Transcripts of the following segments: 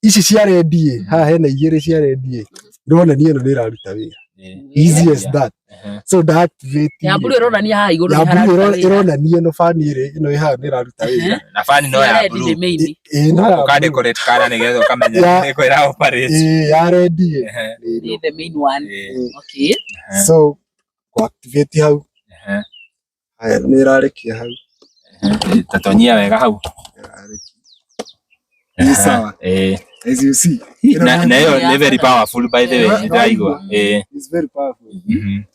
Ici cia red ĩ, haha hena igĩrĩ cia red ĩ, ironania ĩno nĩ ĩraruta wĩra. Easy as that. So nda activate Ya blue ĩronania haha igũrũ ya nĩ blue hararuta wĩra. ĩronania ĩno fan ĩrĩ ĩno ĩ haha nĩ ĩraruta wĩra. Na fan no Ya ya red nĩ blue. main. Ĩ no ya Ũka blue. decorate kana nĩgetha ũkamenya Ya- nĩkũ ĩra operate. Ĩ ya red ĩ nĩ ĩno. Nĩ the main one. Okay. So kũ activate hau, haya nĩ ĩrarekia hau. Tatonyia wega hau. Ĩrarekia. Ĩ sawa. As you see. Ĩno Na nĩ- na ĩyo nĩ very powerful, by the way, Na- nĩ ndĩraigua. It's very powerful. We.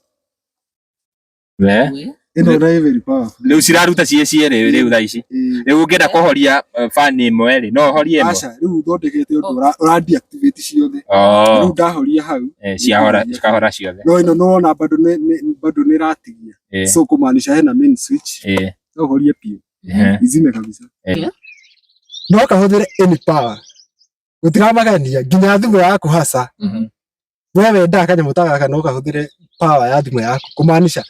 We. Ĩno nĩ very powerful. Rĩu ciraruta ciĩ cierĩ rĩu thaa ici. Ĩ. Rĩu ũngĩenda kũhoria fan ĩmwe rĩ, no ũhorie ĩmwe? Aca, rĩu thondekete ũndũ ũra deactivate ciothe. Oh. Rĩu ndahoria hau. Ciahora, cikahora ciothe. No ĩno nĩwona bado bado nĩ ĩratigia. So kumaanisha hena main switch. No ũhorie biũ. Izime kabisa. No kahũthĩre any power. Gũtiramagania nginya thimũ yaku haca. We wendaga kanyamũ ta gaka no kahũthĩre power ya thimũ yaku kumaanisha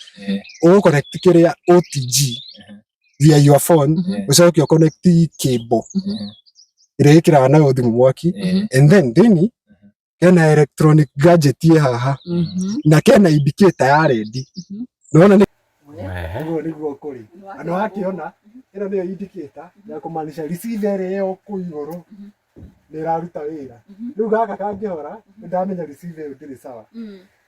ũgũ connect kĩrĩa OTG via your phone, ũcoke ũ connect cable ĩrĩa ĩkĩraga nayo thimũ mwaki, and then thĩinĩ kena electronic gadget ĩ haha na kena indicator ya red. Nĩwona nĩ ũguo nĩguo kũrĩ na nĩwakĩona ĩno nĩyo indicator ya kũmaanisha receiver ĩrĩa ĩyo kũu igũrũ nĩ ĩraruta wĩra. Rĩu gaka kangĩhora nĩndamenya receiver ĩyo ndĩrĩ sawa.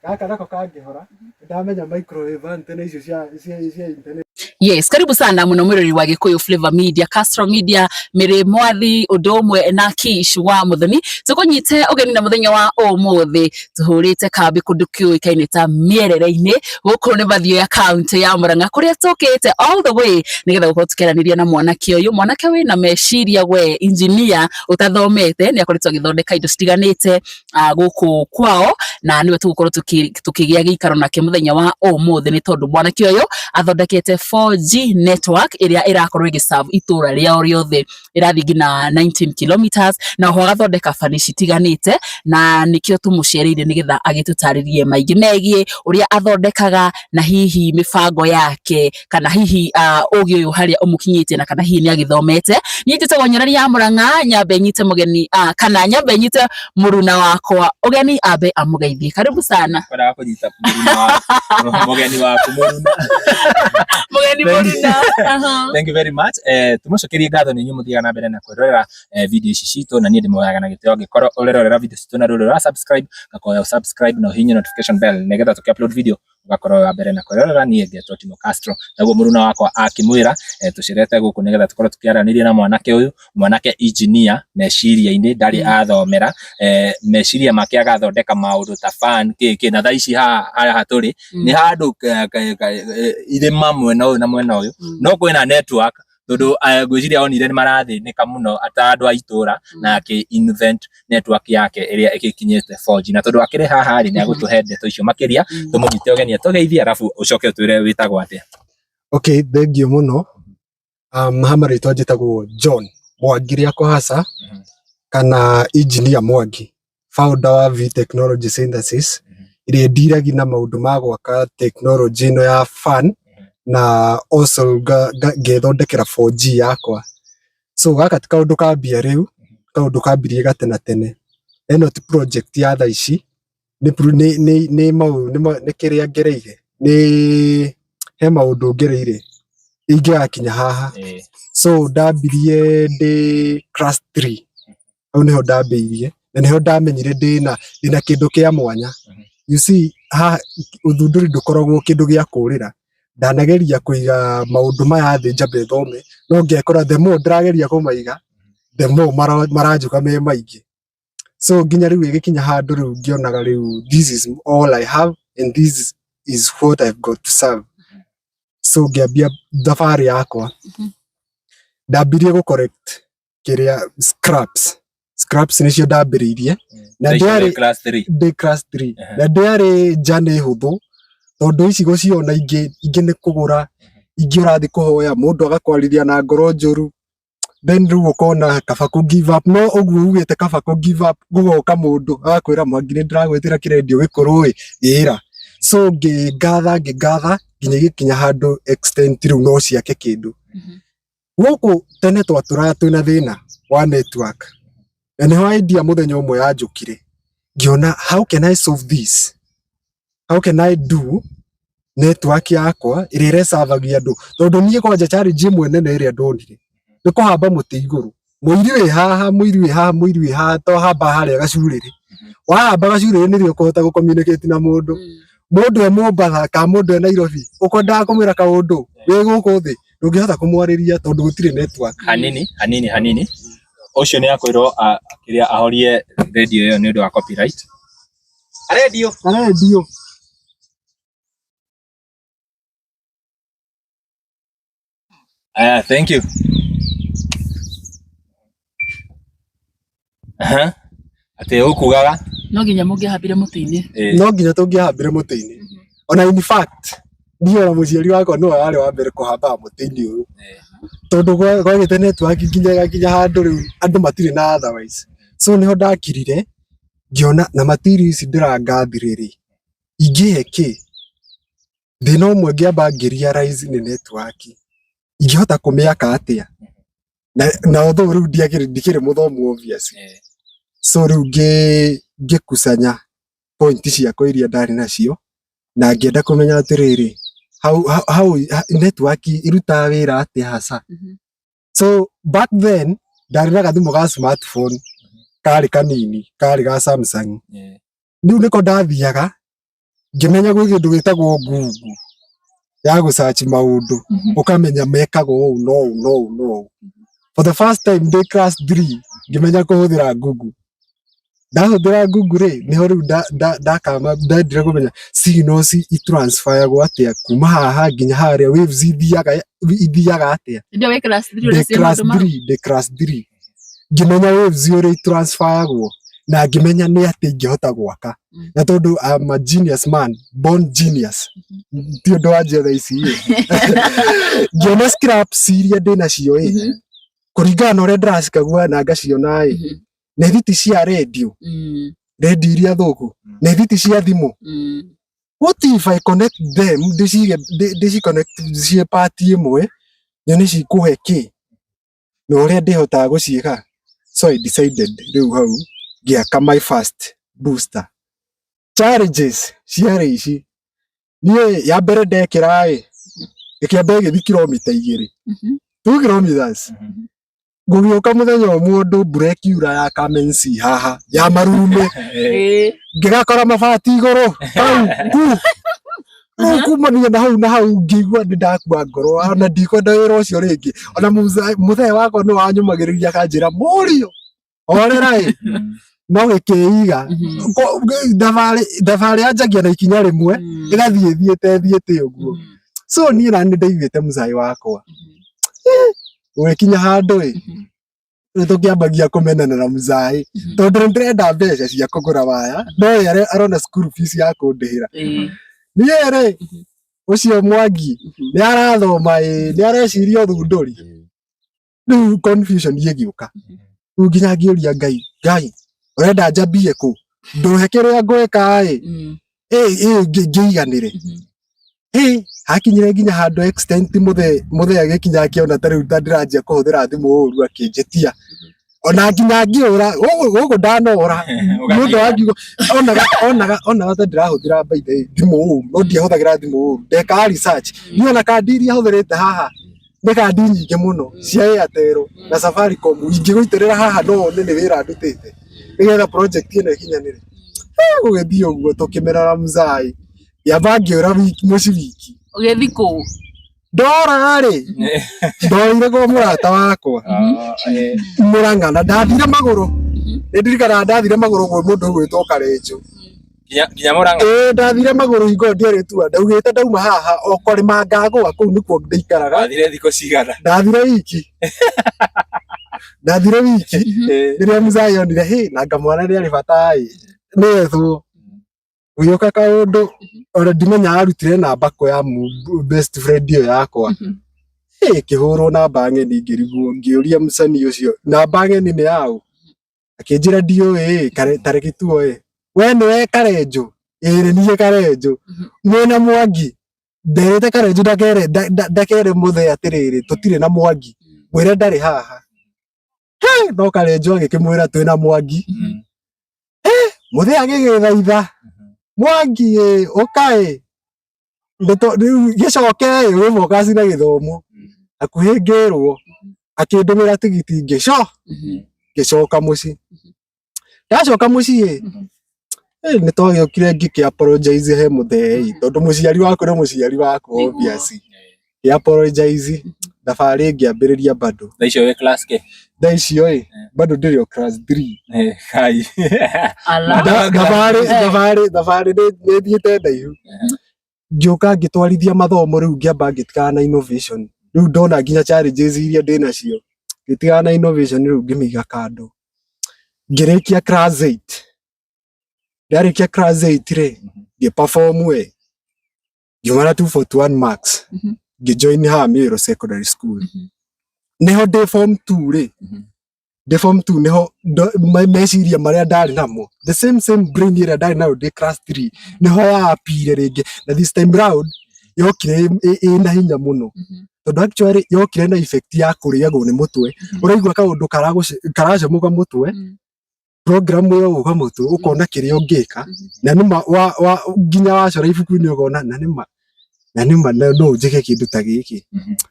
Gaka nako kangĩhora nĩndamenya microwave antenna icio cia internet. Yes, karibu sana muno mwirori wa Gikuyu Flavor Media, Castro Media, Mĩrĩ Mwathi ũndũ ũmwe na Kish wa Muthoni. Tũkũnyite ũgeni na mũthenya wa ũmũthĩ tũhũrĩte kambi kũndũ kĩũĩkaine ta Mĩerere-inĩ gũkũ nĩ Mathioya, county ya Murang'a, kũrĩa tũkĩte all the way nĩgetha gũkorwo tũkĩaranĩria na mwanake ũyũ, mwanake wĩna meciria, we engineer ũtathomete nĩ akoretwo agĩthondeka indo citiganĩte gũkũ kwao, na nĩwe tũgũkorwo tũkĩgĩa gĩikaro nake mũthenya wa ũmũthĩ, nĩ tondũ mwanake ũyũ athondekete 4G network ĩrĩa ĩrakorwo ĩgĩserve itũra rĩao rĩothe, ĩrathiĩ nginya 19 kilometers, na oho agathondeka bani citiganĩte, na nĩkĩo tũmũcereire nĩgetha agĩtũtarĩrie maingĩ megiĩ ũrĩa athondekaga na hihi mĩbango yake, kana hihi ũgĩ ũyũ harĩa ũmũkinyĩtie, na kana hihi nĩ agĩthomete. Niĩ njĩtagwo Nyarari ya Mũrang'a. Nyambe nyite mũgeni kana nyambe nyite mũruna wakwa ũgeni ambe amũgeithie. Karibu sana. Kwendaga kũnyita mũruna wa mũgeni waku mũruna. Mũgeni mũruna. Aha. Thank you very much. Tumucokerie ngatho nĩ inyuĩ mũthiaga na mbere na kwĩrorera video ici citũ, na niĩ ndĩmwoyaga na gĩtĩo. Angĩkorwo ũrerorera video citũ na ndũrĩ ũra subscribe, ngakoya subscribe na ũhihinye notification bell nĩgetha tũkĩ upload video ũgakorwo wa mbere na kwĩrorera. Niĩ ngetwo Timo Castro, naguo mũruna wakwa akĩmwĩra tũcerete gũkũ nĩgetha tũkorwo tũkĩaranĩria na mwanake ũyũ, mwanake engineer meciria-inĩ, ndarĩ athomera meciria make agathondeka maũndũ ta fan kĩ kĩ. Na thaa ici haha haha tũrĩ nĩ handũ irĩma mwena ũyũ na mwena ũyũ, no kwĩna network tondũ ngwĩciria onire nĩ marathĩnĩka mũno ta andũ a itũra, na akĩ invent network yake ĩrĩa ĩgĩkinyĩte 4G. Na tondũ akĩrĩ haha rĩ, nĩ agũtũhe ndeto icio makĩria. Tũmũnyite ũgeni atũgeithie, arabu ũcoke ũtwĩre wĩtagwo atĩa. Okay, thank you mũno. Ha marĩtwa njĩtagwo John Mwangi rĩakwa haca, kana Engineer Mwangi, founder wa V Technology Synthesis, ĩrĩa ndiragia na maũndũ ma gwaka technology ĩno ya fan, na also ngethondekera 4G yakwa. So gaka ti kaũndũ ka mbia rĩu, kaũndũ kambirie gatene tene. Ĩno ti project ya thaa ici, nĩ nĩ nĩ nĩ mau nĩ kĩrĩa ngereire, nĩ he maũndũ ngereire ingĩgakinya haha. So ndambirie ndĩ class 3, hau nĩho ndambĩirie na nĩho ndamenyire ndĩna kĩndũ kĩa mwanya. You see, haha ũthundũri ndũkoragwo kĩndũ gĩa kũrĩra. Ndanageria kũiga maũndũ maya thĩ njambe thome, no ngekora the more ndĩrageria kũmaiga, the more maranjũka me maingĩ. So nginya rĩu ĩgĩkinya handũ rĩu ngĩonaga rĩu this is all I have and this is what I've got to serve. So ngĩambia thabarĩ yakwa. Ndambirie gũ collect kĩrĩa scraps. Scraps nĩcio ndambĩrĩirie na Thaa icio wĩ ndĩarĩ class 3. Ndĩ class 3. Na ndĩarĩ journey hũthũ tondũ ici gũciona ingĩ ingĩ nĩ kũgũra, ingĩ ũrathiĩ kũhoya mũndũ agakwarĩria na ngoro njũru, then rĩu ũkona kaba kũ give up. No ũguo ugĩte kaba kũ give up, gũgoka mũndũ agakwĩra, "Mwangi, nĩ ndĩragwĩtĩra kĩrendio gĩkũrũ ĩ ĩra." So ngĩngatha ngĩngatha nginya igĩkinya handũ extent rĩu no ciake kĩndũ. Gũkũ tene twatũraga twĩna thĩna wa network. Na niho idea muthenya umwe yanjukire, ngiona how can I solve this, how can I do network yakwa ĩrĩa ĩrecavagia andũ, tondũ niĩ kwanja challenge ĩmwe nene ĩrĩa ndonire nĩ kũhamba mũtĩ igũrũ, mũiri wĩ haha, mũiri wĩ haha, mũiri wĩ haha, to hamba harĩa gacurĩrĩ, wahamba gacurĩrĩ nĩrĩo ũkũhota gũ communicate na mũndũ. Mũndũ e Mombatha ka mũndũ e Nairobi ũkwendaga kũmwĩra kaũndũ wĩ gũkũ thĩ ndũngĩhota kũmwarĩria tondũ gũtirĩ network. Hanini hanini hanini, ũcio nĩ akwĩrwo kĩrĩa ahorie radio ĩyo nĩ ũndũ wa copyright. Radio. Radio. Aya, thank you. Aha. Atĩ ũkugaga? No nginya mũngĩahambire mũtĩ-inĩ. No nginya tũngĩahambire mũtĩ-inĩ. Ona in fact niĩ ona mũciari wakwa nĩwe warĩ wa mbere kũhamba mũtĩ-inĩ ũyũ, tondũ gwagĩte network nginya ĩgakinya handũ rĩu andũ matirĩ na otherwise. So niho ndakirire ngĩona na material ici ndĩrangathire rĩ, ingĩhe kĩ? Thĩna ũmwe ngĩamba ngĩ realize nĩ network, ingĩhota kũmĩaka atĩa? Na although rĩu ndikĩrĩ mũthomu obviously. So rĩu ngĩkusanya point ciakwa iria ndarĩ nacio na ngĩenda kũmenya atĩrĩrĩ, how network irutaga wĩra atĩa hasa. So back then ndarĩ na gathimũ ga smartphone karĩ kanini, karĩ ga Samsung. Rĩu nĩko ndathiaga ngĩmenya gwĩ kĩndũ gĩtagwo Google ya gũ search maũndũ, ũkamenya mekagwo ũũ na ũũ na ũũ na ũũ. For the first time ndĩ class 3 ngĩmenya kũhũthĩra Google. Ndahũthĩra Google rĩ, niho rĩu ndakama ndendire kũmenya signals itransferagwo atĩa kuma haha nginya harĩa, waves ithiaga atĩa. Ndio wĩ class 3 Ndĩ ũracia class maũndũ mau. 3, ndĩ class 3 ngĩmenya waves ũrĩa itransferagwo na ngĩmenya nĩ atĩ ingĩhota gwaka. Na tondũ I'm a genius man, born genius, ti ũndũ wa njetha ici ĩ, ngĩona scraps iria ndĩ nacio ĩ, kũringana na ũrĩa ndĩracikagua na ngaciona ĩ, nĩ thiti cia radio, radio iria thũku, nĩ thiti cia thimũ. What if I connect them, ndĩcige ndĩci connect ciĩ part ĩmwe, nyone cikũhe kĩ na ũrĩa ndĩhotaga gũciĩka. So I decided rĩu hau ngĩaka my first booster. Challenges ciarĩ ici, niĩ ya mbere ndekĩra ĩ, ĩkĩamba ĩgĩthiĩ kilomita 2, 2 kilometers. Gũgĩũka mũthenya ũmwe ũndũ mbura ĩkiura ya Kamensi haha ya marume, ngĩgakora mabati igũrũ hau ku rĩu kumania na hau na hau ngĩigua nĩ ndakua ngoro, ona ndikwenda wĩra ũcio rĩngĩ. Ona mũthee wakwa nĩ wanyũmagĩrĩria akanjĩra, mũriũ horera ĩ, no gĩkĩiga thabarĩ yanjagia na ikinya rĩmwe, ĩgathiĩ ĩthiĩte ĩthiĩte ũguo. So niĩ na nĩ ndaiguĩte mũcai wakwa ũgĩkinya handũ ĩ, nĩ tũkĩambagia kũmenana na mũcai tondũ nĩ ndĩrenda mbeca cia kũgũra waya, no ye arona school fees ya kũndĩhĩra. Niĩ rĩ, ũcio Mwangi nĩ arathoma ĩ, nĩ areciria ũthundũri. Rĩu confusion ĩgĩũka, rĩu nginya ngĩũria Ngai, Ngai ũrenda njambie kũ, ndũhe kĩrĩa ngwĩka ĩ, ĩ ngĩiganĩre. Ĩ hakinyire nginya handũ extent mũthee agĩkinya akĩona ta rĩu ta ndĩranjia kũhũthĩra thimũ ũru, akĩnjĩtia ona nginya ngĩũra gũkũ ndanora nĩ ũndũ wa ngiuga onaga ta ndĩrahũthĩra by the way thimũ ũru, no ndiahũthagĩra thimũ ũru, ndekaga research. Niĩ ona kandi iria hũthĩrĩte haha nĩ kandi nyingĩ mũno cia Airtel na Safaricom, ingĩgũitĩrĩra haha no wone nĩ wĩra ndutĩte nĩgetha project ĩno ĩkinyanĩre. Gũgĩthiĩ ũguo tũkĩmerara mzai, ngĩamba ngĩũra wiki mũciĩ wiki. Ũgĩthiĩ kũ? Ndora rĩ, ndorire kwa mũrata wakwa Mũrang'a na ndathire magũrũ. Nĩ ndirikanaga ndathire magũrũ gwĩ mũndũ ũgwĩtwo Karenjo. Nginya Mũrang'a? Ĩĩ, ndathire magũrũ hingo ĩyo ndiarĩ tua, ndaugĩte ndauma haha o kũrĩma ngagũa, kũu nĩkuo ndĩikaraga. Wathire thikũ cigana? Ndathire wiki, ndathire wiki. Rĩrĩa mzai onire hĩ na ngamwana nĩ arĩ bata ĩ, nĩethwo gũgĩũka kaũndũ ona ndimenya arutire namba kũ ya best friend ĩyo yakwa. Ĩkĩhũrwo namba ng'eni, ngĩrigwo, ngĩũria mũcani ũcio namba ng'eni nĩ yaũ, akĩnjĩra ndiũĩ ĩ, tarĩki tuoe we nĩwe Karenjo? Ĩĩ nĩ niĩ Karenjo. Mwĩna Mwangi? Nderĩte Karenjo ndakere mũthee atĩrĩrĩ, tũtirĩ na Mwangi, mwĩre ndarĩ haha. Hey, no Karenjo agĩkĩmwĩra twĩna Mwangi. Mũthee agĩgĩthaitha Mwangi ĩ ũka ĩ rĩu gĩcoke ĩ wĩ focus na gĩthomo. Hakuhĩ ngĩrwo akĩndũmĩra tigiti ngĩcoka mũciĩ. Ndacoka mũciĩ ĩ nĩ twagĩũkire ngĩkĩ apologize he mũthee ĩ tondũ mũciari waku nĩ mũciari waku obviously. Ngĩ apologize thabarĩ ngĩambĩrĩria bado. Thaa icio wĩ class kĩ? Thaa icio ĩ bado ndĩrĩ o class 3. Kai. Ala. Thabarĩ thabarĩ thabarĩ nĩ thiĩte ndaihu. Ngĩũka ngĩtwarithia mathomo rĩu ngĩamba ngĩtigana na innovation. Rĩu ndona nginya challenges iria ndĩnacio ngĩtigana na innovation rĩu ngĩmĩiga kando. Ngĩrĩkia class 8. Ndarĩkia class 8 rĩ ngĩ perform ĩ ngiuma na 241 marks ngĩ join haha Mĩĩrũ Secondary School. Nĩho ndĩ form 2 rĩ ndĩ form 2 nĩho meciria marĩa ndarĩ namo the same same brain ĩrĩa ndarĩ nayo ndĩ class 3 nĩho yapire rĩngĩ na this time round yokire ĩna hinya mũno tondũ actually yokire na effect ya kũrĩagwo nĩ mũtwe. Ũraigua kaũndũ karacemũka mũtwe, program ĩyo gũka mũtwe ũkona kĩrĩa ũngĩka na nĩma nginya wacora ibuku-inĩ ũkona na nĩma na nĩma no njĩke kĩndũ ta gĩkĩ.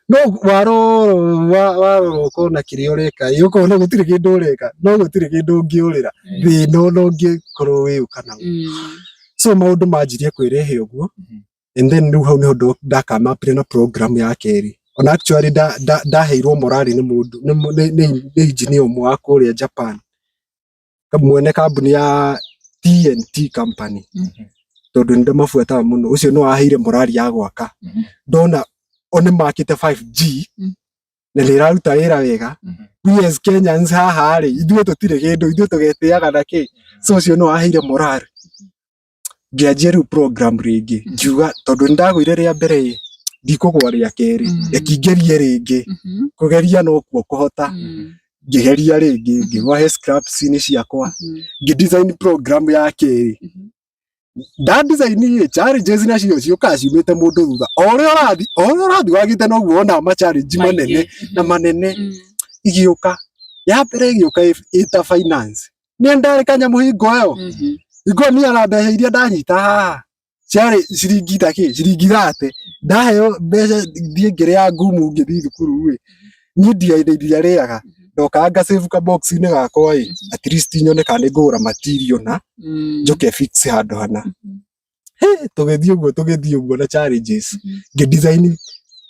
No warora warora ũkona kĩrĩa ũreka ĩ ũkona gũtirĩ kĩndũ ũreka no gũtirĩ kĩndũ ũngĩũrĩra thĩna ona ũngĩkorwo wĩũka naguo. So maũndũ manjirie kwĩrehe ũguo and then rĩu hau nĩho ndakamapire na program ya kerĩ. Ona actually ndaheirwo morale nĩ mũndũ nĩ engineer ũmwe wa kũrĩa Japan mwene kambuni ya TNT company tondũ nĩ ndĩmabuataga mũno. Ũcio nĩ waheire morale ya gwaka. Ndona o nĩ makĩte 5G na nĩ ĩraruta wĩra wega. We as Kenyans haha rĩ ithuĩ tũtirĩ kĩndũ ithuĩ tũgetĩaga na kĩ. So ũcio nĩ waheire morale. Ngĩanjia rĩu program rĩngĩ ngiuga tondũ nĩ ndagũire rĩa mbere ĩ ndikũgwa rĩa kerĩ reke ngerie rĩngĩ. Kũgeria nokuo kũhota. Ngĩgeria rĩngĩ ngĩgwa he scraps-inĩ ciakwa ngĩ design program ya kerĩ. Nda design ĩ challenges nacio ciũkaga ciumĩte mũndũ thutha o ũrĩa ũrathiĩ o ũrĩa ũrathiĩ wagĩte noguo wonaga ma challenge manene na manene igĩũka. Ya mbere ĩgĩũka ĩta finance. Niĩ ndarĩ kanyamũ hingo ĩyo. Hingo ĩyo niĩ ona mbeca iria ndanyita haha ciarĩ ciringi ta kĩ ciringi 30. Ndaheo mbeca thiĩ ngĩrĩa ngumu ngĩthiĩ thukuru ĩ niĩ ndiarĩaga ndokaga nga save ka box -inĩ gakwa ĩ at least nyone kana nĩ ngũgũra material na njoke fix handũ hana. Tũgĩthiĩ ũguo tũgĩthiĩ ũguo na challenges ngĩ design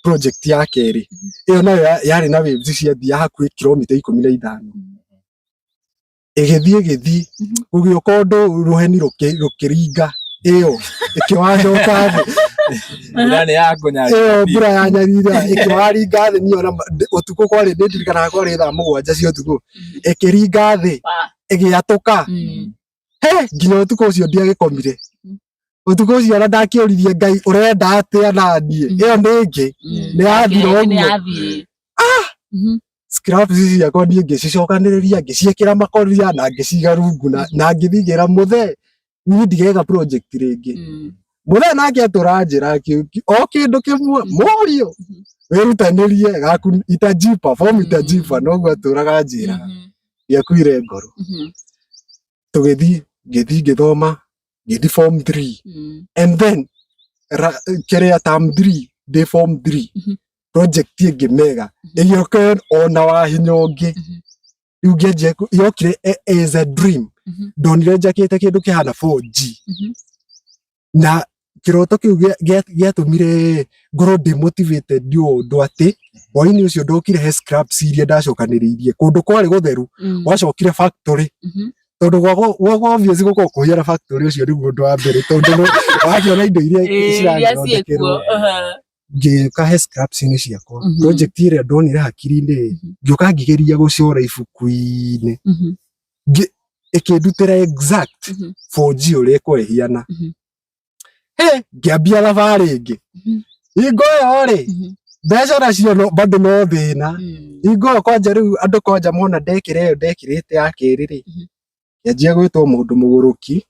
project ya kerĩ. Ĩyo nayo yarĩ na waves ciathiaga hakuhĩ kilomita 15. Ĩgĩthiĩ ĩgĩthiĩ gũgĩũka ũndũ rũheni rũkĩringa ĩyo ĩkĩwacoka thĩ. Mbura nĩ yakũnyaria. Ĩyo mbura ya nyarira ĩkĩwaringa thĩ niĩ ona ũtukũ kwarĩ nĩ ndirikanaga kwarĩ thaa 7 cia ũtukũ ĩkĩringa thĩ ĩgĩatũka. He nginya ũtukũ ũcio ndiagĩkomire. Ũtukũ ũcio ona ndakĩũririe Ngai ũrenda atĩa naniĩ ĩyo nĩ ĩngĩ nĩ yathira ũguo. Scraps ciakwa niĩ ngĩcicokanĩrĩria ngĩciĩkĩra makũnia na ngĩciga rungu na ngĩthiĩ ngĩra mũthee niĩ ndigeka project rĩngĩ. Mũthee nake atũra njĩra o kĩndũ kĩmwe mũriũ wĩrutanĩrie gaku itajipa form itajipa noguo atũraga njĩra. Ndiakuire ngoro. Tũgĩthiĩ ngĩthiĩ ngĩthoma ngĩthiĩ form 3 and then kĩrĩa term 3 ndĩ form 3 project ĩngĩ mega ĩgĩũka ona wa hinya ũngĩ. Rĩu ngĩanjia yokire as a dream. Ndonire njakĩte kĩndũ kĩhana 4G. Na kĩroto kĩu gĩatũmire ngorwo ndĩ motivated nĩ ũndũ atĩ hwainĩ ũcio ndokire he scraps iria ndacokanĩrĩirie kũndũ kwarĩ gũtheru gwacokire factory tondũ gwakwa obvious gũkorwo kũhiana factory ũcio nĩguo ũndũ wa mbere tondũ wakĩona indo iria cirathondekerwo. Ngĩũka he scraps-inĩ ciakwa project ĩrĩa ndonire hakiri-inĩ ngĩũka ngĩgeria gũcora ibuku-inĩ ĩkĩndutĩra exact 4G ũrĩa ĩkoragwo ĩhiana. He ngĩambia thabarĩ ĩngĩ. Hingo ĩyo rĩ mbeca nacio bado no thĩna. Hingo ĩyo kwanja rĩu andũ kwanja mona ndekĩra ĩyo ndekĩrĩte ya kerĩ rĩ ngĩanjia gwĩtwo mũndũ mũgũrũki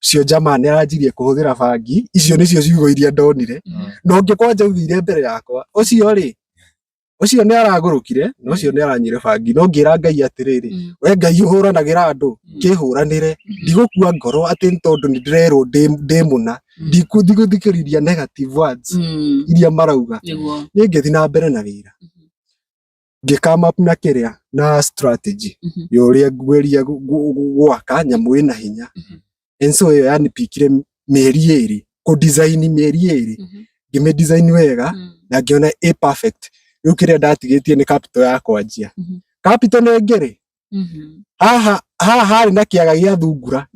ũcio jamaa nĩ aranjirie kũhũthĩra bangi icio nĩcio ciugo iria ndonire. Na ũngĩ kwanja augire mbere yakwa ũcio rĩ Ũcio nĩ aragũrũkire na ũcio nĩ aranyuire bangi, no ngĩra Ngai atĩrĩrĩ, we Ngai ũhũranagĩra andũ, kĩhũranĩre, ndigũkua ngoro atĩ nĩ tondũ nĩ ndĩrerwo ndĩ mũna, ndigũthikĩrĩria negative words iria marauga. Nĩguo. Niĩ ngĩthiĩ na mbere na wĩra, ngĩ come up na kĩrĩa na strategy ya ũrĩa ngweria gwaka nyamũ ĩna hinya. And so ĩyo yanipikire mĩeri 2 kũ design, mĩeri 2 ngĩmĩ design wega na ngĩona ĩ perfect. Rĩu kĩrĩa ndatigĩtie nĩ capital ya kwanjia. Capital nĩ ĩngĩ haha haha harĩ na kĩaga gĩa thungura,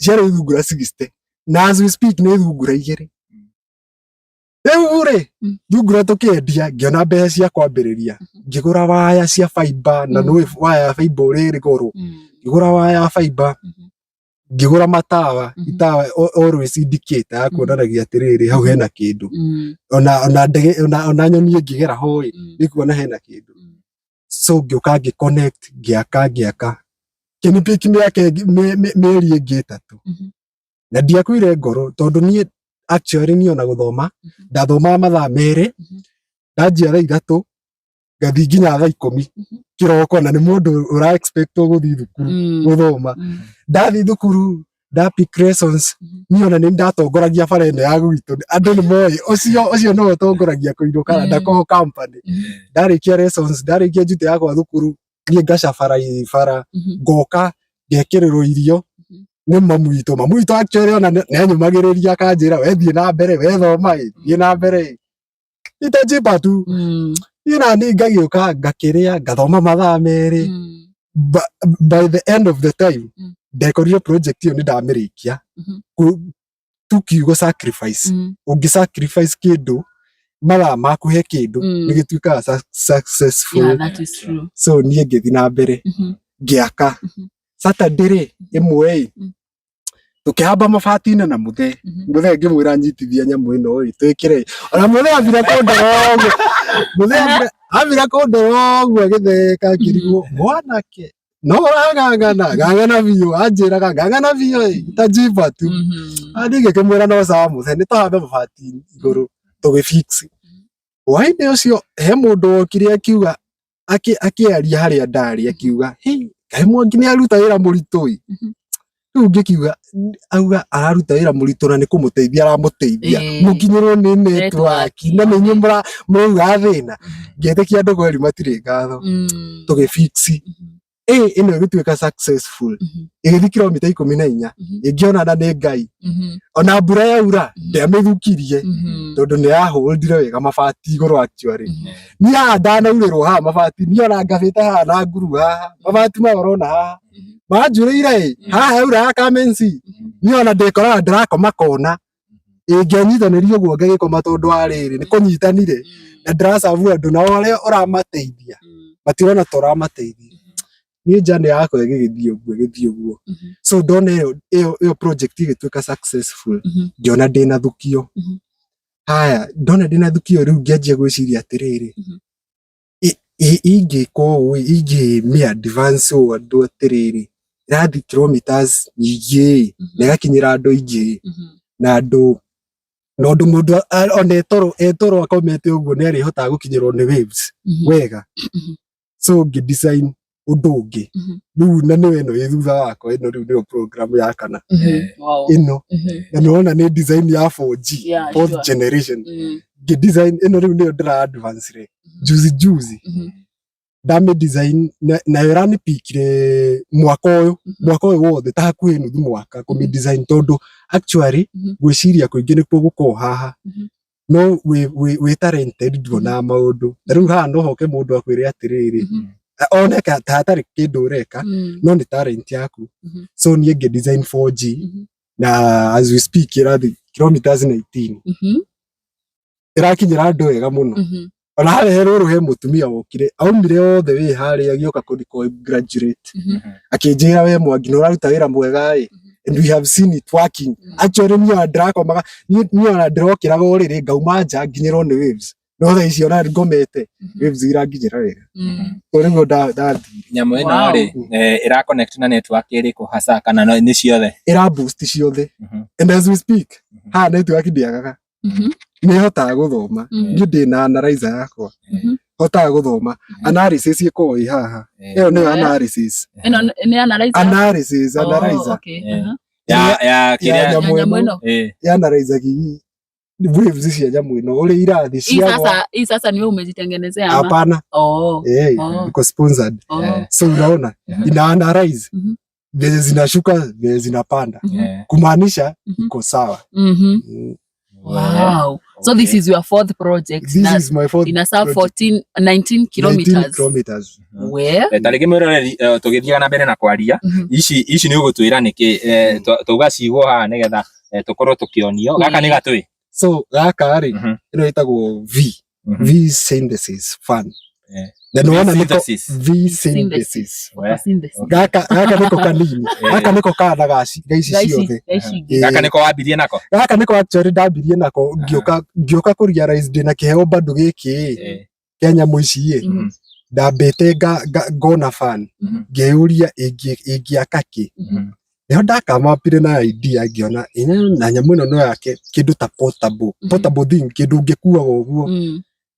ciarĩ thungura 60, na as we speak nĩ thungura 2 rĩu rĩ. Thungura tũkĩendia, ngĩona mbeca cia kwambĩrĩria, ngĩgũra waya cia fiber na nĩũĩ waya ya fiber ũrĩa ĩrĩ goro. Ngĩgũra waya ya fiber, ngĩgũra matawa, itawa always indicator ya kuonanagia atĩrĩrĩ, hau hena kĩndũ, ona ndege ona nyoni ĩngĩgera ho ĩ, nĩ kuona hena kĩndũ. So ngĩũka ngĩ connect, ngĩaka ngĩaka, kĩnipiki mĩaka mĩeri ĩngĩ 3, na ndiakuire ngoro tondũ niĩ actually niĩ ona gũthoma ndathomaga mathaa 2, ndanjia thaa 3 ngathiĩ nginya thaa 10 kĩroko, na nĩ mũndũ ũra expect gũthiĩ thukuru gũthoma. Ndathiĩ thukuru nda pick lessons, niĩ ona nĩ ndatongoragia bara ĩno ya gwitũ, andũ nĩ moĩ ũcio ũcio nĩwe ũtongoragia kũinũka na ndakoragwo company. Ndarĩkia lessons, ndarĩkia duty yakwa thukuru, niĩ ngacabara bara, ngoka ngekĩrĩrwo irio nĩ mamu witũ. Mamu witũ actually ona nĩ anyũmagĩrĩria, akanjĩra, "We thiĩ na mbere, we thoma ĩ, thiĩ na mbere ĩ, itajipa tu." Niĩ nani ngagĩũka ngakĩrĩa, ngathoma mathaa 2. By the end of the time ndekorire project ĩyo nĩ ndamĩrĩkia. Tu kiugo sacrifice, ũngĩ sacrifice kĩndũ, mathaa maku he kĩndũ, nĩ gĩtuĩkaga successful. Yeah, that is true. So niĩ ngĩthiĩ na mbere, ngĩaka. Saturday rĩ ĩmwe ĩ, tũkĩhamba mabati-inĩ na mũthee. Mũthee ngĩmwĩra, "Nyitithia nyamũ ĩno ĩ, twĩkĩre." Ona mũthee ambire kũndora ũguo, mũthee ambire kũndora ũguo agĩtheka, akĩrigwo, "Mwanake no ũrang'ang'ana ng'ang'ana biũ?" Anjĩraga, "Ng'ang'ana biũ ĩ, itajipa tu." Niĩ ngĩkĩmwĩra, "No sawa mũthee, nĩ tũhambe mabati igũrũ tũgĩ fix." Hwaĩ-inĩ ũcio he mũndũ wokire akiuga, akĩaria harĩa ndarĩ, akiuga, "Hey, kaĩ Mwangi nĩ aruta wĩra mũritũ ĩ?" Rĩu ngĩkiuga, auga araruta wĩra mũritũ na nĩ kũmũteithia aramũteithia mũkinyĩrwo nĩ network, na nĩ inyuĩ mũrauga thĩna. Ngĩtĩkia andũ kweri matirĩ ngatho. Tũgĩ fix ĩ ĩno, ĩgĩtuĩka successful, ĩgĩthiĩ kilomita 14. Ĩngĩona na nĩ Ngai, ona mbura yaura ndĩamĩthukirie, tondũ nĩ yahũndire wega mabati igũrũ. Actually niĩ haha ndanaurĩrwo haha mabati, niĩ ona ngabĩte haha na nguru haha, mabati maya ũrona haha manjurĩire ĩ haha yaura ya Kamenzi, niĩ ona ndĩkoraga ndĩrakoma kona, ĩngĩanyitanĩria ũguo ngĩgĩkoma, tondũ wa rĩrĩ nĩ kũnyitanire na ndĩracabu andũ, nao arĩa ũramateithia matirona ta ũramateithia. Niĩ journey yakwa ĩgĩgĩthiĩ ũguo, ĩgĩthiĩ ũguo. So ndona ĩyo project ĩgĩtuĩka successful, ngĩona ndĩna thukio. Haya, ndona ndĩna thukio, rĩu ngĩanjia gwĩciria atĩrĩrĩ, ingĩka ũũ ĩ, ingĩmĩ advance ũũ andũ atĩrĩrĩ, ĩrathiĩ kilometers nyingĩ ĩ, na ĩgakinyĩra andũ aingĩ ĩ, na andũ na ũndũ mũndũ ona etoro akomete ũguo nĩ arĩhotaga gũkinyĩrwo nĩ waves wega. So ngĩ design ũndũ ũngĩ rĩu, na nĩyo ĩno ĩ thutha wakwa ĩno, rĩu nĩyo program ya kana ĩno, na nĩwona nĩ design ya 4G, fourth generation. Ngĩ design ĩno rĩu nĩyo ndĩra advance rĩ juzi juzi, ndamĩ design nayo ĩranipikire mwaka ũyũ, mwaka ũyũ wothe, ta hakuhĩ nuthu mwaka kũmĩ design, tondũ actually gwĩciria kũingĩ nĩkuo gũkoragwo haha. No wĩ talented, nduonaga maũndũ ta rĩu haha, no hoke mũndũ akwĩre atĩrĩrĩ, one ta hatarĩ kĩndũ ũreka, no nĩ talent yaku. So niĩ ngĩ design 4G, na as we speak ĩrathiĩ kilometers 19, ĩrakinyĩra andũ wega mũno. Ona harĩa he rũrũ he mũtumia wokire, aumire othe wĩ harĩa, agĩũka kũndi congratulate, akĩnjĩra, "We Mwangi nĩ ũraruta wĩra mwega ĩ, and we have seen it working." Actually niĩ ona ndĩrakomaga, niĩ ona ndĩrokĩraga ũrĩrĩ ngauma nja nginyĩrwo nĩ waves, no thaa ici ona ngomete waves iranginyĩra wega. Ũguo nĩguo ndathire. Nyamũ ĩno rĩ, ĩra connect na network ĩrĩkũ hasa, kana nĩ ciothe? Ĩra boost ciothe. And as we speak haha network ndĩagaga, nĩ hotaga gũthoma. Niĩ ndĩna analyzer yakwa. Hotaga gũthoma analysis ĩkoragwo ĩ haha. Ĩyo nĩyo analysis. Ĩno nĩ analyzer. Analysis, Oh, analyzer. okay. Eh. Aha. Ya ya Ya kĩrĩa nyamũ Ya nyamũ ĩno. ĩno. Yanalizaga waves cia nyamũ ĩno ũrĩa irathi Hii ciagwa. sasa, hii sasa ni wewe umejitengenezea ama? Hapana. Oh. Eh, Oh. iko sponsored. Oh. So unaona ina analyze vyenye zinashuka, vyenye zinapanda, kumaanisha iko sawa. Wow. So this is your fourth project. This Na is my fourth ina serve project. 14 19 19 kilometers. kilometers. Well. Ta rĩngĩ mwĩroreri, tũgĩthiaga na mbere na kwaria, ici ici nĩ ũgũtwĩra nĩkĩ tauga ciugo haha nĩgetha tũkorwo tũkĩonio gaka nĩ gatwĩ. So gaka rĩ, ĩno ĩtagwo V V synthesis fan. Na nĩwona nĩko Synthesis. V synthesis. Photosynthesis. Gaka gaka nĩko kanini, gaka nĩko kana ga ici Ga ici- ciothe. ga ici ingĩ. Gaka nĩko wambirie nako. Gaka nĩko actually ndambirie nako ngĩũka ngĩũka kũ realize ndĩna kĩheo bado gĩkĩ kĩa nyamũ ici ĩ, ndambĩte ngona fan, ngĩyũria ĩngĩaka kĩ. Nĩho ndakamapire na idea ngĩona ĩnya na nyamũ ĩno no yake kĩndũ ta portable, portable thing, kĩndũ ũngĩkuaga ũguo.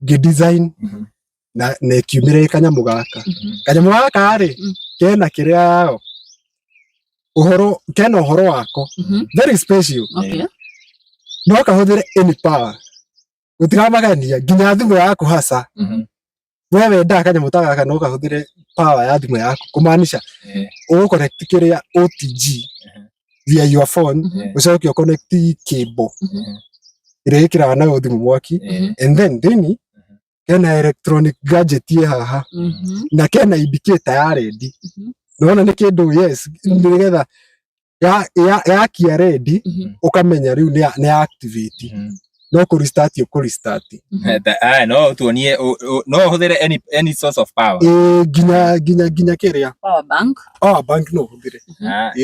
Ngĩ design na na ĩkiumĩra ĩ kanyamũ gaka. Kanyamũ gaka rĩ, kena kĩrĩa yao ũhoro, kena ũhoro wako very special. No kahũthĩre any power, gũtiramagania nginya thimũ yaku haca. We wendaga kanyamũ ta gaka no kahũthĩre power ya thimũ yaku, kũmaanisha ũgũ connect kĩrĩa OTG via your phone, ũcoke ũ connect cable ĩrĩa ĩkĩraga nayo thimũ mwaki, and then thĩinĩ kena electronic gadget ĩ haha na kena indicator ya rendi. Nona nĩ kĩndũ, yes, nĩgetha yakia rendi ũkamenya rĩu nĩ activate, no kũ restart ũkũ restart. No tuonie no ũhũthĩre any source of power. Ĩ, nginya nginya nginya kĩrĩa Power bank. Power bank no ũhũthĩre.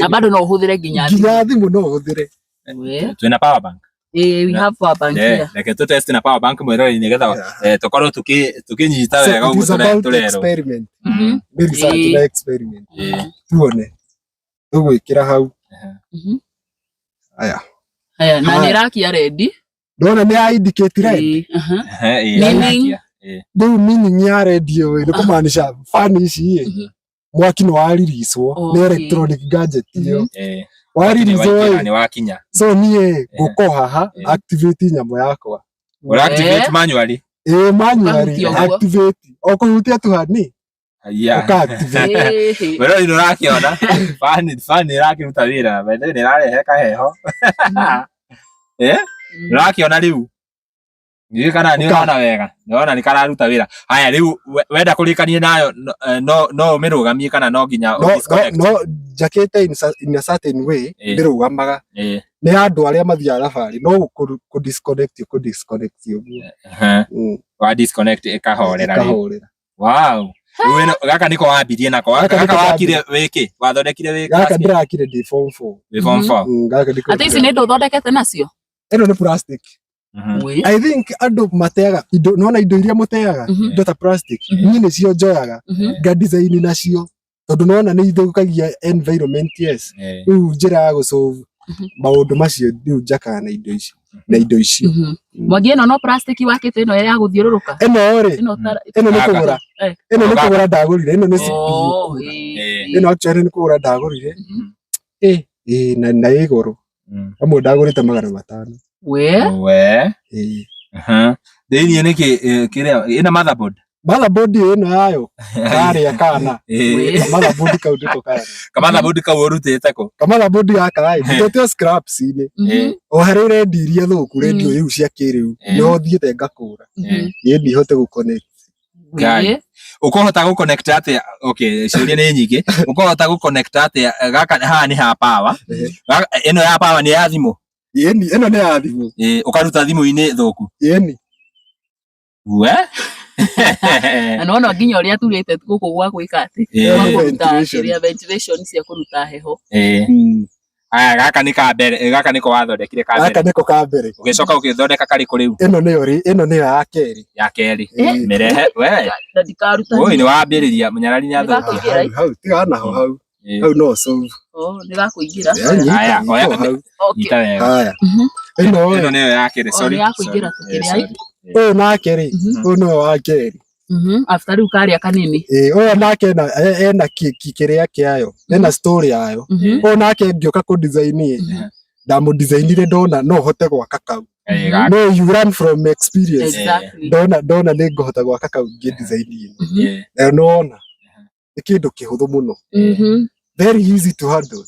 Na bado no ũhũthĩre nginya nginya thimũ no ũhũthĩre. We. Twĩna power bank. Eh, we have power bank here. Reke tũ test na power bank mwĩroreri nĩgetha tũkorwo tũkĩnyita So wega it ũguo is about tũrerwo. experiment. Nĩ research na experiment. Tuone tũgwĩkĩra hau. Aya. Haya, na Haya. nĩ ĩrakia rendi. Ndona nĩ ya indicate red. Meaning? Rĩu meaning ya red ĩyo nĩ kũmaanisha fan ici ĩ, mwaki nĩ waririswo nĩ electronic gadget ĩyo waririswo ĩ. Nĩ wakinya. So niĩ ngũko haha activate nyamũ yakwa. Ũra activate manually. Ĩ, manually Ũkahutia ũguo. activate o kũhutia tu hani ũka activate. Mwĩroreri nĩ ũrakĩona fan fan ĩrakĩruta wĩra by the way nĩ ĩrarehe kaheho. Nĩ ũrakĩona rĩu. Ndiũĩ kana nĩ ũrona wega. Nĩ ũrona nĩ kararuta wĩra. Haya rĩu wenda kũrĩkania nayo no no ũmĩrũgamie kana no nginya No, no, ũ-disconnect? no njakĩte in a certain way ndĩrũgamaga. Nĩ andũ arĩa mathiaga thabarĩ no kũ disconnect kũ disconnect ũguo. Wa disconnect ĩkahorera rĩu. Ĩkahorera. Wow. Rĩu ĩno gaka nĩko wambirie nako. Gaka Gaka nĩko wakire wĩkĩ? Wathondekire wĩ Gaka class kĩ? ndĩrakire ndĩ form 4. Wĩ form 4. Gaka nĩko. Ati ici nĩ indo ũthondekete nacio? Ĩno nĩ plastic. We. I think andũ mateaga indo, nona indo iria mũteaga, indo ta plastic, niĩ nĩcio njoyaga nga design nacio tondũ nona nĩ ithũkagia environment, yes. Rĩu njĩra ya gũsolve maũndũ macio rĩu njakaga na indo ici na indo icio. Mwangi, ĩno no plastic wakĩte ĩno ya gũthiũrũrũka. Ĩno rĩ, Ĩno tara- ĩno nĩ Gaka. kũgũra, ĩno nĩ Gaka. kũgũra ndagũrire, ĩno nĩ CPU. Oh, Ĩno actually nĩ kũgũra ndagũrire, ĩ na na ĩ goro amwe ndagũrĩte 500. We. We. Ĩ. Thĩinĩ nĩkĩ kĩrĩa ĩna motherboard? Motherboard ĩno yayo karĩa kana motherboard kau ndiko kana. Ka motherboard kau ũrutĩte kũ? Ka motherboard gaka ĩ, ndutĩte scraps-inĩ o harĩ rendi iria thũku, rendio rĩu cia kĩrĩu no thiĩte ngakũra ĩ ndihote gũ connect. Ngai. Ũkũhota gũ connect atĩa? Okay, ciũria nĩ nyingĩ. Ũkũhota gũ connect atĩa? Gaka haha nĩ ha power. Ĩno ya power nĩ ya thimũ. Ĩni, ĩno nĩ ya thimũ. Ũkaruta thimũ-inĩ thũku. Ĩni. We. Na nĩwona nginya ũrĩa turĩte gũkũ gwa gwĩka atĩ gwa kũruta kĩrĩa ventilation cia kũruta heho. Aya, gaka nĩ ka mbere, gaka nĩko wathondekire ka Gaka mbere. nĩko ka mbere. Ũgĩcoka ũgĩthondeka karĩkũ rĩu? Ĩno nĩyo rĩ, ĩno nĩyo ya kerĩ. Ya kerĩ. Mĩrehe we. Na ndikaruta. Oi, nĩ wambĩrĩria mũnyarari nĩ athũkia. Hau hau tiga naho hau. Hau no solve. Oh, nĩ gakũingĩra. Aya, oya nyita wega. Haya. Ĩno ĩno nĩyo ya kerĩ, sorry. Nĩ ya kũingĩra tũkĩrĩa. Ũyũ nake rĩ, ũyũ nĩwe wa kerĩ. After rĩu karĩa kanini. Ĩĩ, ũyũ nake ena kĩrĩa kĩayo, ena story yayo. Ũyũ nake ngĩũka kũ design ĩ, ndamũ-designire ndona no hote gwaka kau. No you learn from experience. Exactly. Ndona nĩ ngũhota gwaka kau ngĩ design ĩno. Nayo nĩwona nĩ kĩndũ kĩhũthũ mũno. Very easy to handle.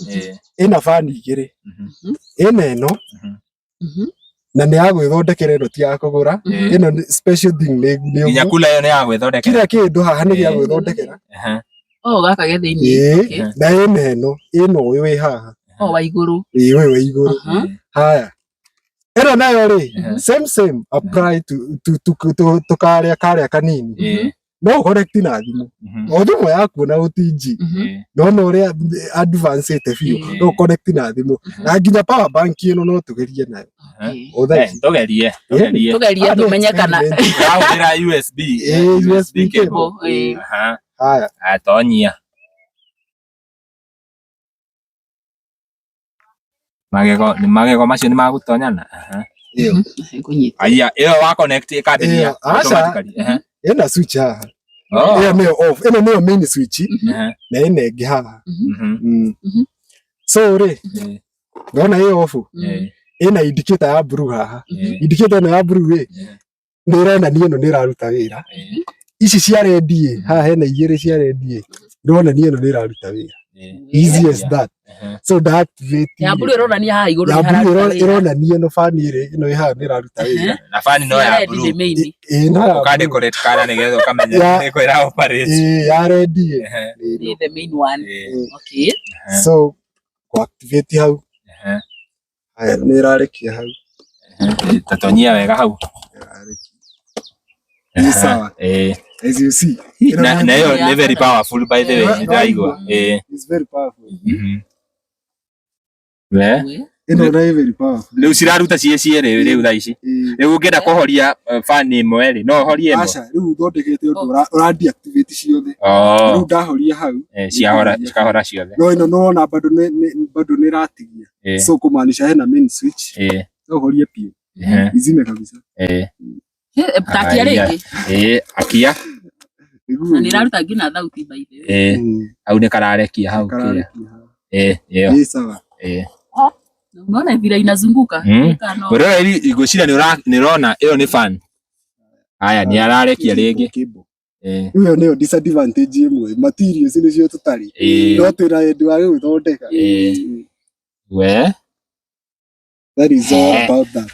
Ĩna fan igĩrĩ. Ĩna ĩno na nĩ ya gwĩthondekera, ĩno ti ya kũgũra. Ĩno nĩ special thing nĩ Nginya ũguo. kula ĩyo nĩ ya gwĩthondekera. Kila kĩndũ haha nĩ gĩa gwĩthondekera. Oh, gaka ge thĩinĩ. Ĩĩ, Okay. na ĩna ĩno, ĩna ũyũ wĩ haha. Oh, wa igũrũ. Ĩĩ, ũyũ wĩ igũrũ. Haya. Ĩno nayo rĩ, same same apply to karĩa karĩa kanini. No connect na thimũ. O thimũ yaku na ũtinji. Nona ũrĩa advanced biũ. No connect na thimũ. Na nginya power bank ĩno no tũgerie nayo. O thaa ici. Tũgerie. Tũgerie. Tũgerie tũmenye kana. Wahũthĩra USB. USB cable. Haya. Atonyia. Magego magego macio nĩ magũtonyana. Ĩyo. Aya, ĩyo wa connect ĩkambĩrĩria automatically. Ĩna switch haha. Ĩyo nĩyo off. Ĩno nĩyo main switch na ĩna ĩngĩ haha. So rĩ, ndona ĩ off. Ĩna indicator ya blue haha. Indicator ĩno ya blue rĩ, nĩ ĩronania ĩno nĩ ĩraruta wĩra. Ici cia red ĩ, haha hena igĩrĩ cia red ĩ, ironania ĩno nĩ ĩraruta wĩra. Easy as that. So nda activate. Ya blue ĩronania haha igũrũ ya nĩ blue hararuta wĩra. ĩronania ĩno fan ĩrĩ ĩno ĩ haha nĩ ĩraruta wĩra. Na fan no ya blue. Ĩno ya Ũka decorate kana nĩgetha ũkamenya nĩkũ ĩra operate. Ĩĩ, ya red ĩ. Nĩ the main one. Okay. So ku activate hau. Haya, nĩ ĩrarekia hau. Tatonyia wega hau. Ni sawa. As you see. Na hiyo ni very powerful by the way, nĩndĩraigua. It's very powerful. We Ĩno nayo very powerful. Rĩu ciraruta ciĩ cierĩ rĩu thaa ici. Rĩu ũngĩenda kũhoria fan ĩmwe rĩ, no ũhorie ĩmwe. Aca, rĩu ũthondekete ũndũ ũra deactivate ciothe. Rĩu ndahoria hau. Ciahora, cikahora ciothe. No ĩno nĩwona bado bado nĩ ĩratigia. So kumaanisha hena main switch. No ũhorie biũ. Izime kabisa. Takia rĩngĩ. Akia. Na nĩ ĩraruta nginya thauti by the way. Hau nĩ kararekia hau kĩrĩa. Ĩyo. Ni sawa. Unaona vile inazunguka. Ũrora ngwĩciria nĩ ũrona ĩyo nĩ fan. Haya nĩ ararekia rĩngĩ. Ĩyo nĩyo disadvantage ĩmwe, materials nĩcio tũtarĩ. No twĩna wendi wa gũgĩthondeka. We. That is all about that.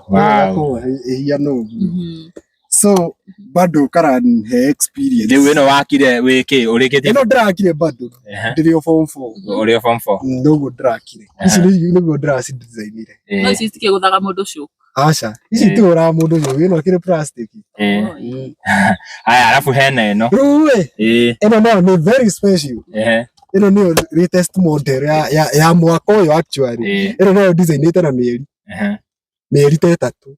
Wow. Ĩhiana ũguo. So bado karanhe experience. Rĩu ĩno wakire wĩkĩ ũrĩkĩtie? Ĩno ndĩrakire bado ndĩrĩ o form 4. Ũrĩ o form 4. Noguo ndĩrakire. Ici nĩguo ndĩracidesignire. No ici citikĩgũthaga mũndũ shock. Aca, ici itigũraga mũndũ shock, ĩno ĩkĩrĩ plastic. Haya, alafu hena ĩno. Rĩu ĩ, ĩno nayo nĩ very special. Ĩno nĩyo latest model ya mwaka ũyũ actually. Ĩno nayo designĩte na mĩeri. Mĩeri ta ĩtatũ.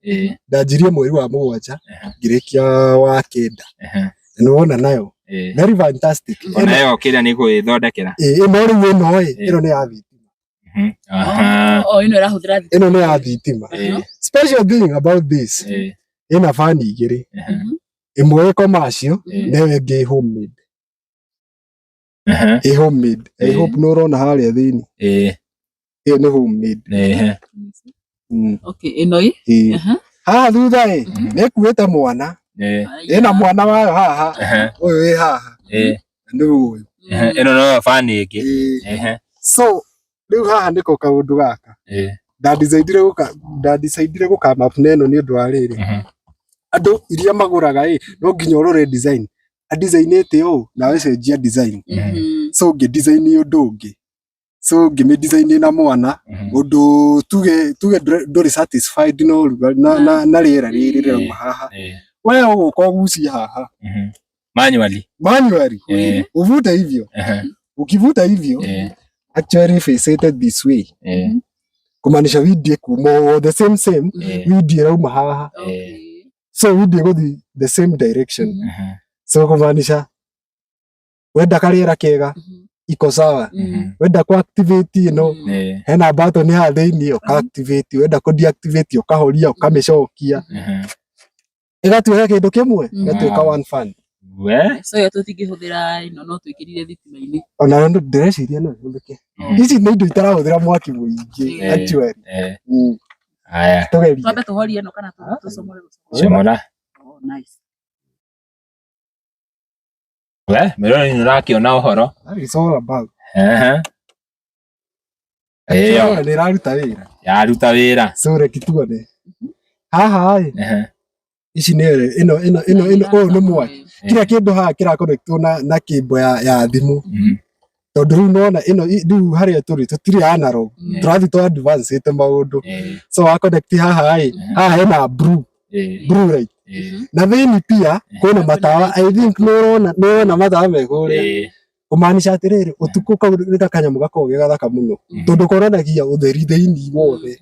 Ndanjirie mweri wa 7 ngĩrĩkia wa 9. Na nĩwona nayo. Very fantastic. Ona ĩyo kĩrĩa nĩ gwĩthondekera. Ĩno rĩu ĩno ĩ, ĩno nĩ ya thitima. Oh, ĩno ĩrahũthĩra thitima. Ĩno nĩ ya thitima. Special thing about this, ĩna fan igĩrĩ. Ĩmwe ĩ commercial na ĩyo ĩngĩ ĩ homemade. Ĩ homemade. I hope nĩ ũrona harĩa thĩinĩ. Ĩyo nĩ homemade. Okay, ĩno ĩ. Haha thutha ĩ, nĩ ĩkuĩte mwana. Ĩna mwana wayo haha. Ũyũ wĩ haha. Nĩ ũyũ. Ĩno no fan ĩngĩ. So rĩu haha nĩko kaũndũ gaka. Ndadicaidire gũka map na ĩno nĩ ũndũ wa rĩrĩ. Andũ iria magũraga ĩ, no nginya ũrore design. Adicainĩte ũũ nawe cenjia design. So ngĩ design ũndũ ũngĩ. So ngĩmĩ design na mwana ũndũ tuge ndũrĩ satisfied na ũrugarĩ na rĩera rĩrĩ rĩrauma haha. We ũgũka ũgucie haha. Manually. Manually. Uvute hivyo. Ukivuta hivyo, actually face it this way. Kumaanisha wind ĩkuma the same same, wind ĩrauma haha. So wind ĩgũthiĩ the same direction. So kumaanisha wenda karĩera kega iko sawa. Wenda ku activate ĩno, hena button haha thĩinĩ ũka activate, wenda ku deactivate ũkahoria ũkamĩcokia. Ĩgatuĩka kĩndũ kĩmwe, Mhm. ĩgatuĩka one fan. We. So yo tũtingĩhũthĩra ĩno no twĩkĩrire thitima-inĩ. Ona ndĩreciria no ĩhũthĩke. Mhm. Ici nĩ indo itarahũthĩra mwaki mũingĩ Eh. actually. Haya. Tũgerie. Twambe tũhorie ĩno kana tũcomore gũcomora? Comora. Oh, nice. We, mĩrori nĩ ũrakĩona ũhoro. That is all about. Ehe. Ĩyo, Nĩ ĩraruta wĩra. yaruta wĩra. So reke tuone. Haha ĩ, Ehe. ici nĩ ĩno ĩno ĩno ĩno ũyũ nĩ mwaki. Kila kĩndũ haha kĩra-connectwo na cable ya thimũ. Tondũ rĩu nĩwona ĩno rĩu harĩa tũrĩ tũtirĩ analog. Tũrathiĩ tũ advance maũndũ. So wa connect haha ĩ, haha hena blue, blue light. Na thĩinĩ pia kwĩna matawa, I think nĩũrona nĩũrona matawa me kũrĩa. Kũmaanisha atĩrĩrĩ, ũtukũ kau nĩ kanyamũ gakoragwo ge gathaka mũno. Tondũ konanagia ũtheri thĩinĩ wothe.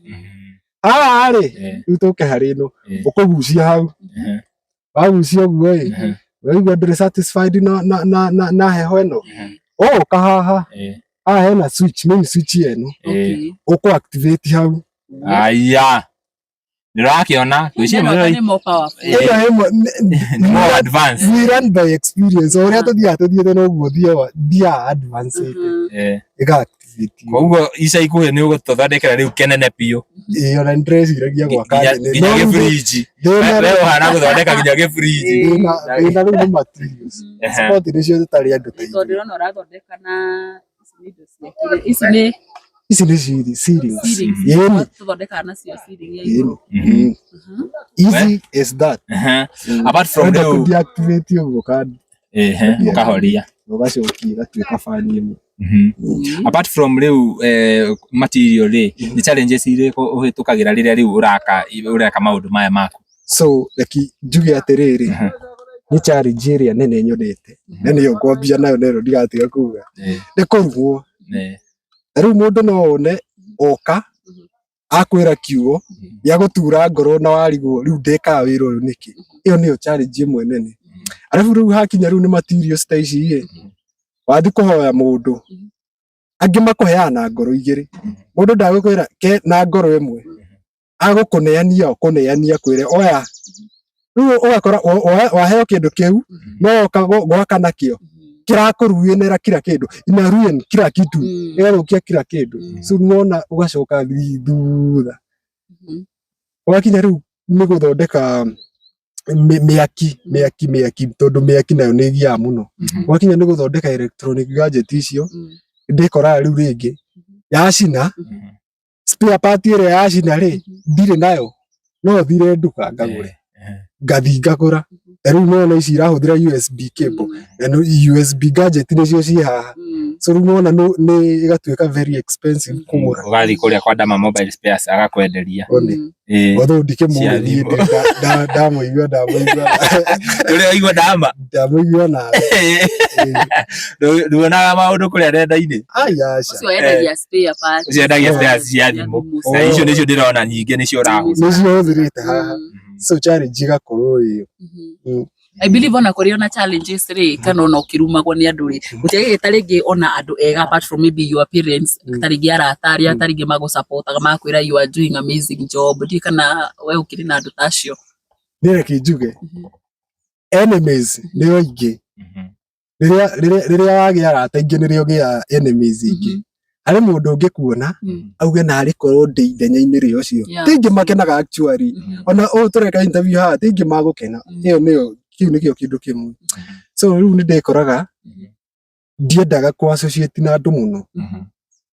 Haha rĩ, rĩu tũke harĩ ĩno, ũkũgucia hau. Wagucia ũguo ĩ, waigua ndũrĩ satisfied na heho ĩno. Ũgũka haha, haha hena switch, main switch ĩno. Okay. Ũkũ activate hau. Aya. Nĩ ũrakĩona, ngwĩciria Ĩno mĩrori nĩ more powerful. Ĩno ĩmwe nĩ more advance. we run by experience. O ũrĩa tũthiaga tũthiĩte noguo thiaga advance ĩga activate. Koguo ica ikuhĩ nĩ ũgũtũthondekera rĩu kenene biũ. Ĩĩ ona nĩndĩreciragia gwaka nene. Nginya No rĩu gĩbrinji. thĩna We ũhana gũthondeka nginya gĩbrinji. thĩna rĩu nĩ materials. Support nĩcio tũtarĩ andũ ta Tondũ ithuĩ. ndĩrona ũrathondeka na ici nĩ indo ciakire. Ici nĩ Ici nĩ ceilings. ceilings. Yĩni. Tũthondekaga nacio ceiling ya Yĩni. igũrũ. Easy as that. Apart from Ũrenda rĩu, kũ-deactivate ũguo kandi ũkahoria. ũgacokia ĩgatuĩka fan ĩmwe. Apart from rĩu material rĩ, nĩ challenges irĩkũ ũhĩtũkagĩra rĩrĩa rĩu ũraka ũreka maũndũ maya maku? So reke njuge atĩrĩrĩ, nĩ challenge ĩrĩa nene nyonete na nĩyo ngwambia nayo na ĩno ndigatiga kuga nĩ kũrumwo. Ta rĩu mũndũ no one oka akwĩra kiugo gĩa gũtura ngoro na warigwo rĩu ndĩkaga wĩra ũyũ nĩkĩ. Ĩyo nĩyo challenge ĩmwe nene. Arabu rĩu hakinya rĩu nĩ materials ta ici ĩ, wathiĩ kũhoya mũndũ angĩ makũheaga na ngoro igĩrĩ. Mũndũ ndagũkwĩra ke na ngoro ĩmwe, agũkũneania ũkũneania kwĩre oya. Rĩu ũgakora waheo kĩndũ kĩu no woka gwaka nakĩo kĩrakũruinĩra kila kĩndũ, ina ruin kila kitu, ĩgathũkia kila kĩndũ. So nĩwona ũgacoka thutha. Ũgakinya rĩu nĩ gũthondeka mĩaki mĩaki mĩaki tondũ mĩaki nayo nĩ ĩgiaga mũno. Ũgakinya nĩ gũthondeka electronic gadget icio, ndĩkoraga rĩu rĩngĩ yacina, spare part ĩrĩa yacina rĩ, ndirĩ nayo, no thire nduka ngagũre. Ngathi ngagũra. Ta rĩu nĩwona ici irahũthĩra USB cable na USB gadget nĩcio ciĩ haha. So rĩu nĩwona nĩ ĩgatuĩka very expensive kũgũra. Ũgathiĩ kũrĩa kwa Dama Mobile Spares agakwenderia. One. Although ndikĩmũĩ Cia niĩ thimũ. ndĩ ndamũigua ndamũigua Ũrĩa waigua Dama? ndamũigua nawe. Nduonaga maũndũ kũrĩa nenda-inĩ? Ai aca. Ũcio endagia spare parts. Ũcio endagia spares cia thimũ. Na icio nĩcio ndĩrona nyingĩ nĩcio ũrahũthĩra. Nĩcio hũthĩrĩte haha. So challenge ĩgakorwo ĩyo. I believe ona kũrĩ ona challenges rĩ kana ona ũkĩrumagwo nĩ andũ rĩ gũtiagĩte ta rĩngĩ ona andũ ega apart from maybe your parents ta rĩngĩ arata arĩa ta rĩngĩ magũsupportaga magakwĩra you are doing amazing job, ndiũĩ kana we ũkĩrĩ na andũ ta acio. Nĩ reke njuge enemies nĩo aingĩ. Rĩrĩa wagĩa arata aingĩ nĩrĩo ũgĩaga enemies aingĩ. Harĩ mũndũ ũngĩkuona auge narĩ korwo ndĩ ithenya-inĩ rĩa ũcio. Ti aingĩ makenaga actually. Ona ũũ tũreka interview haha ti aingĩ magũkena. Ĩyo nĩyo kĩu nĩkĩo kĩndũ kĩmwe. So rĩu nĩ ndĩkoraga ndiendaga kũ associate na andũ mũno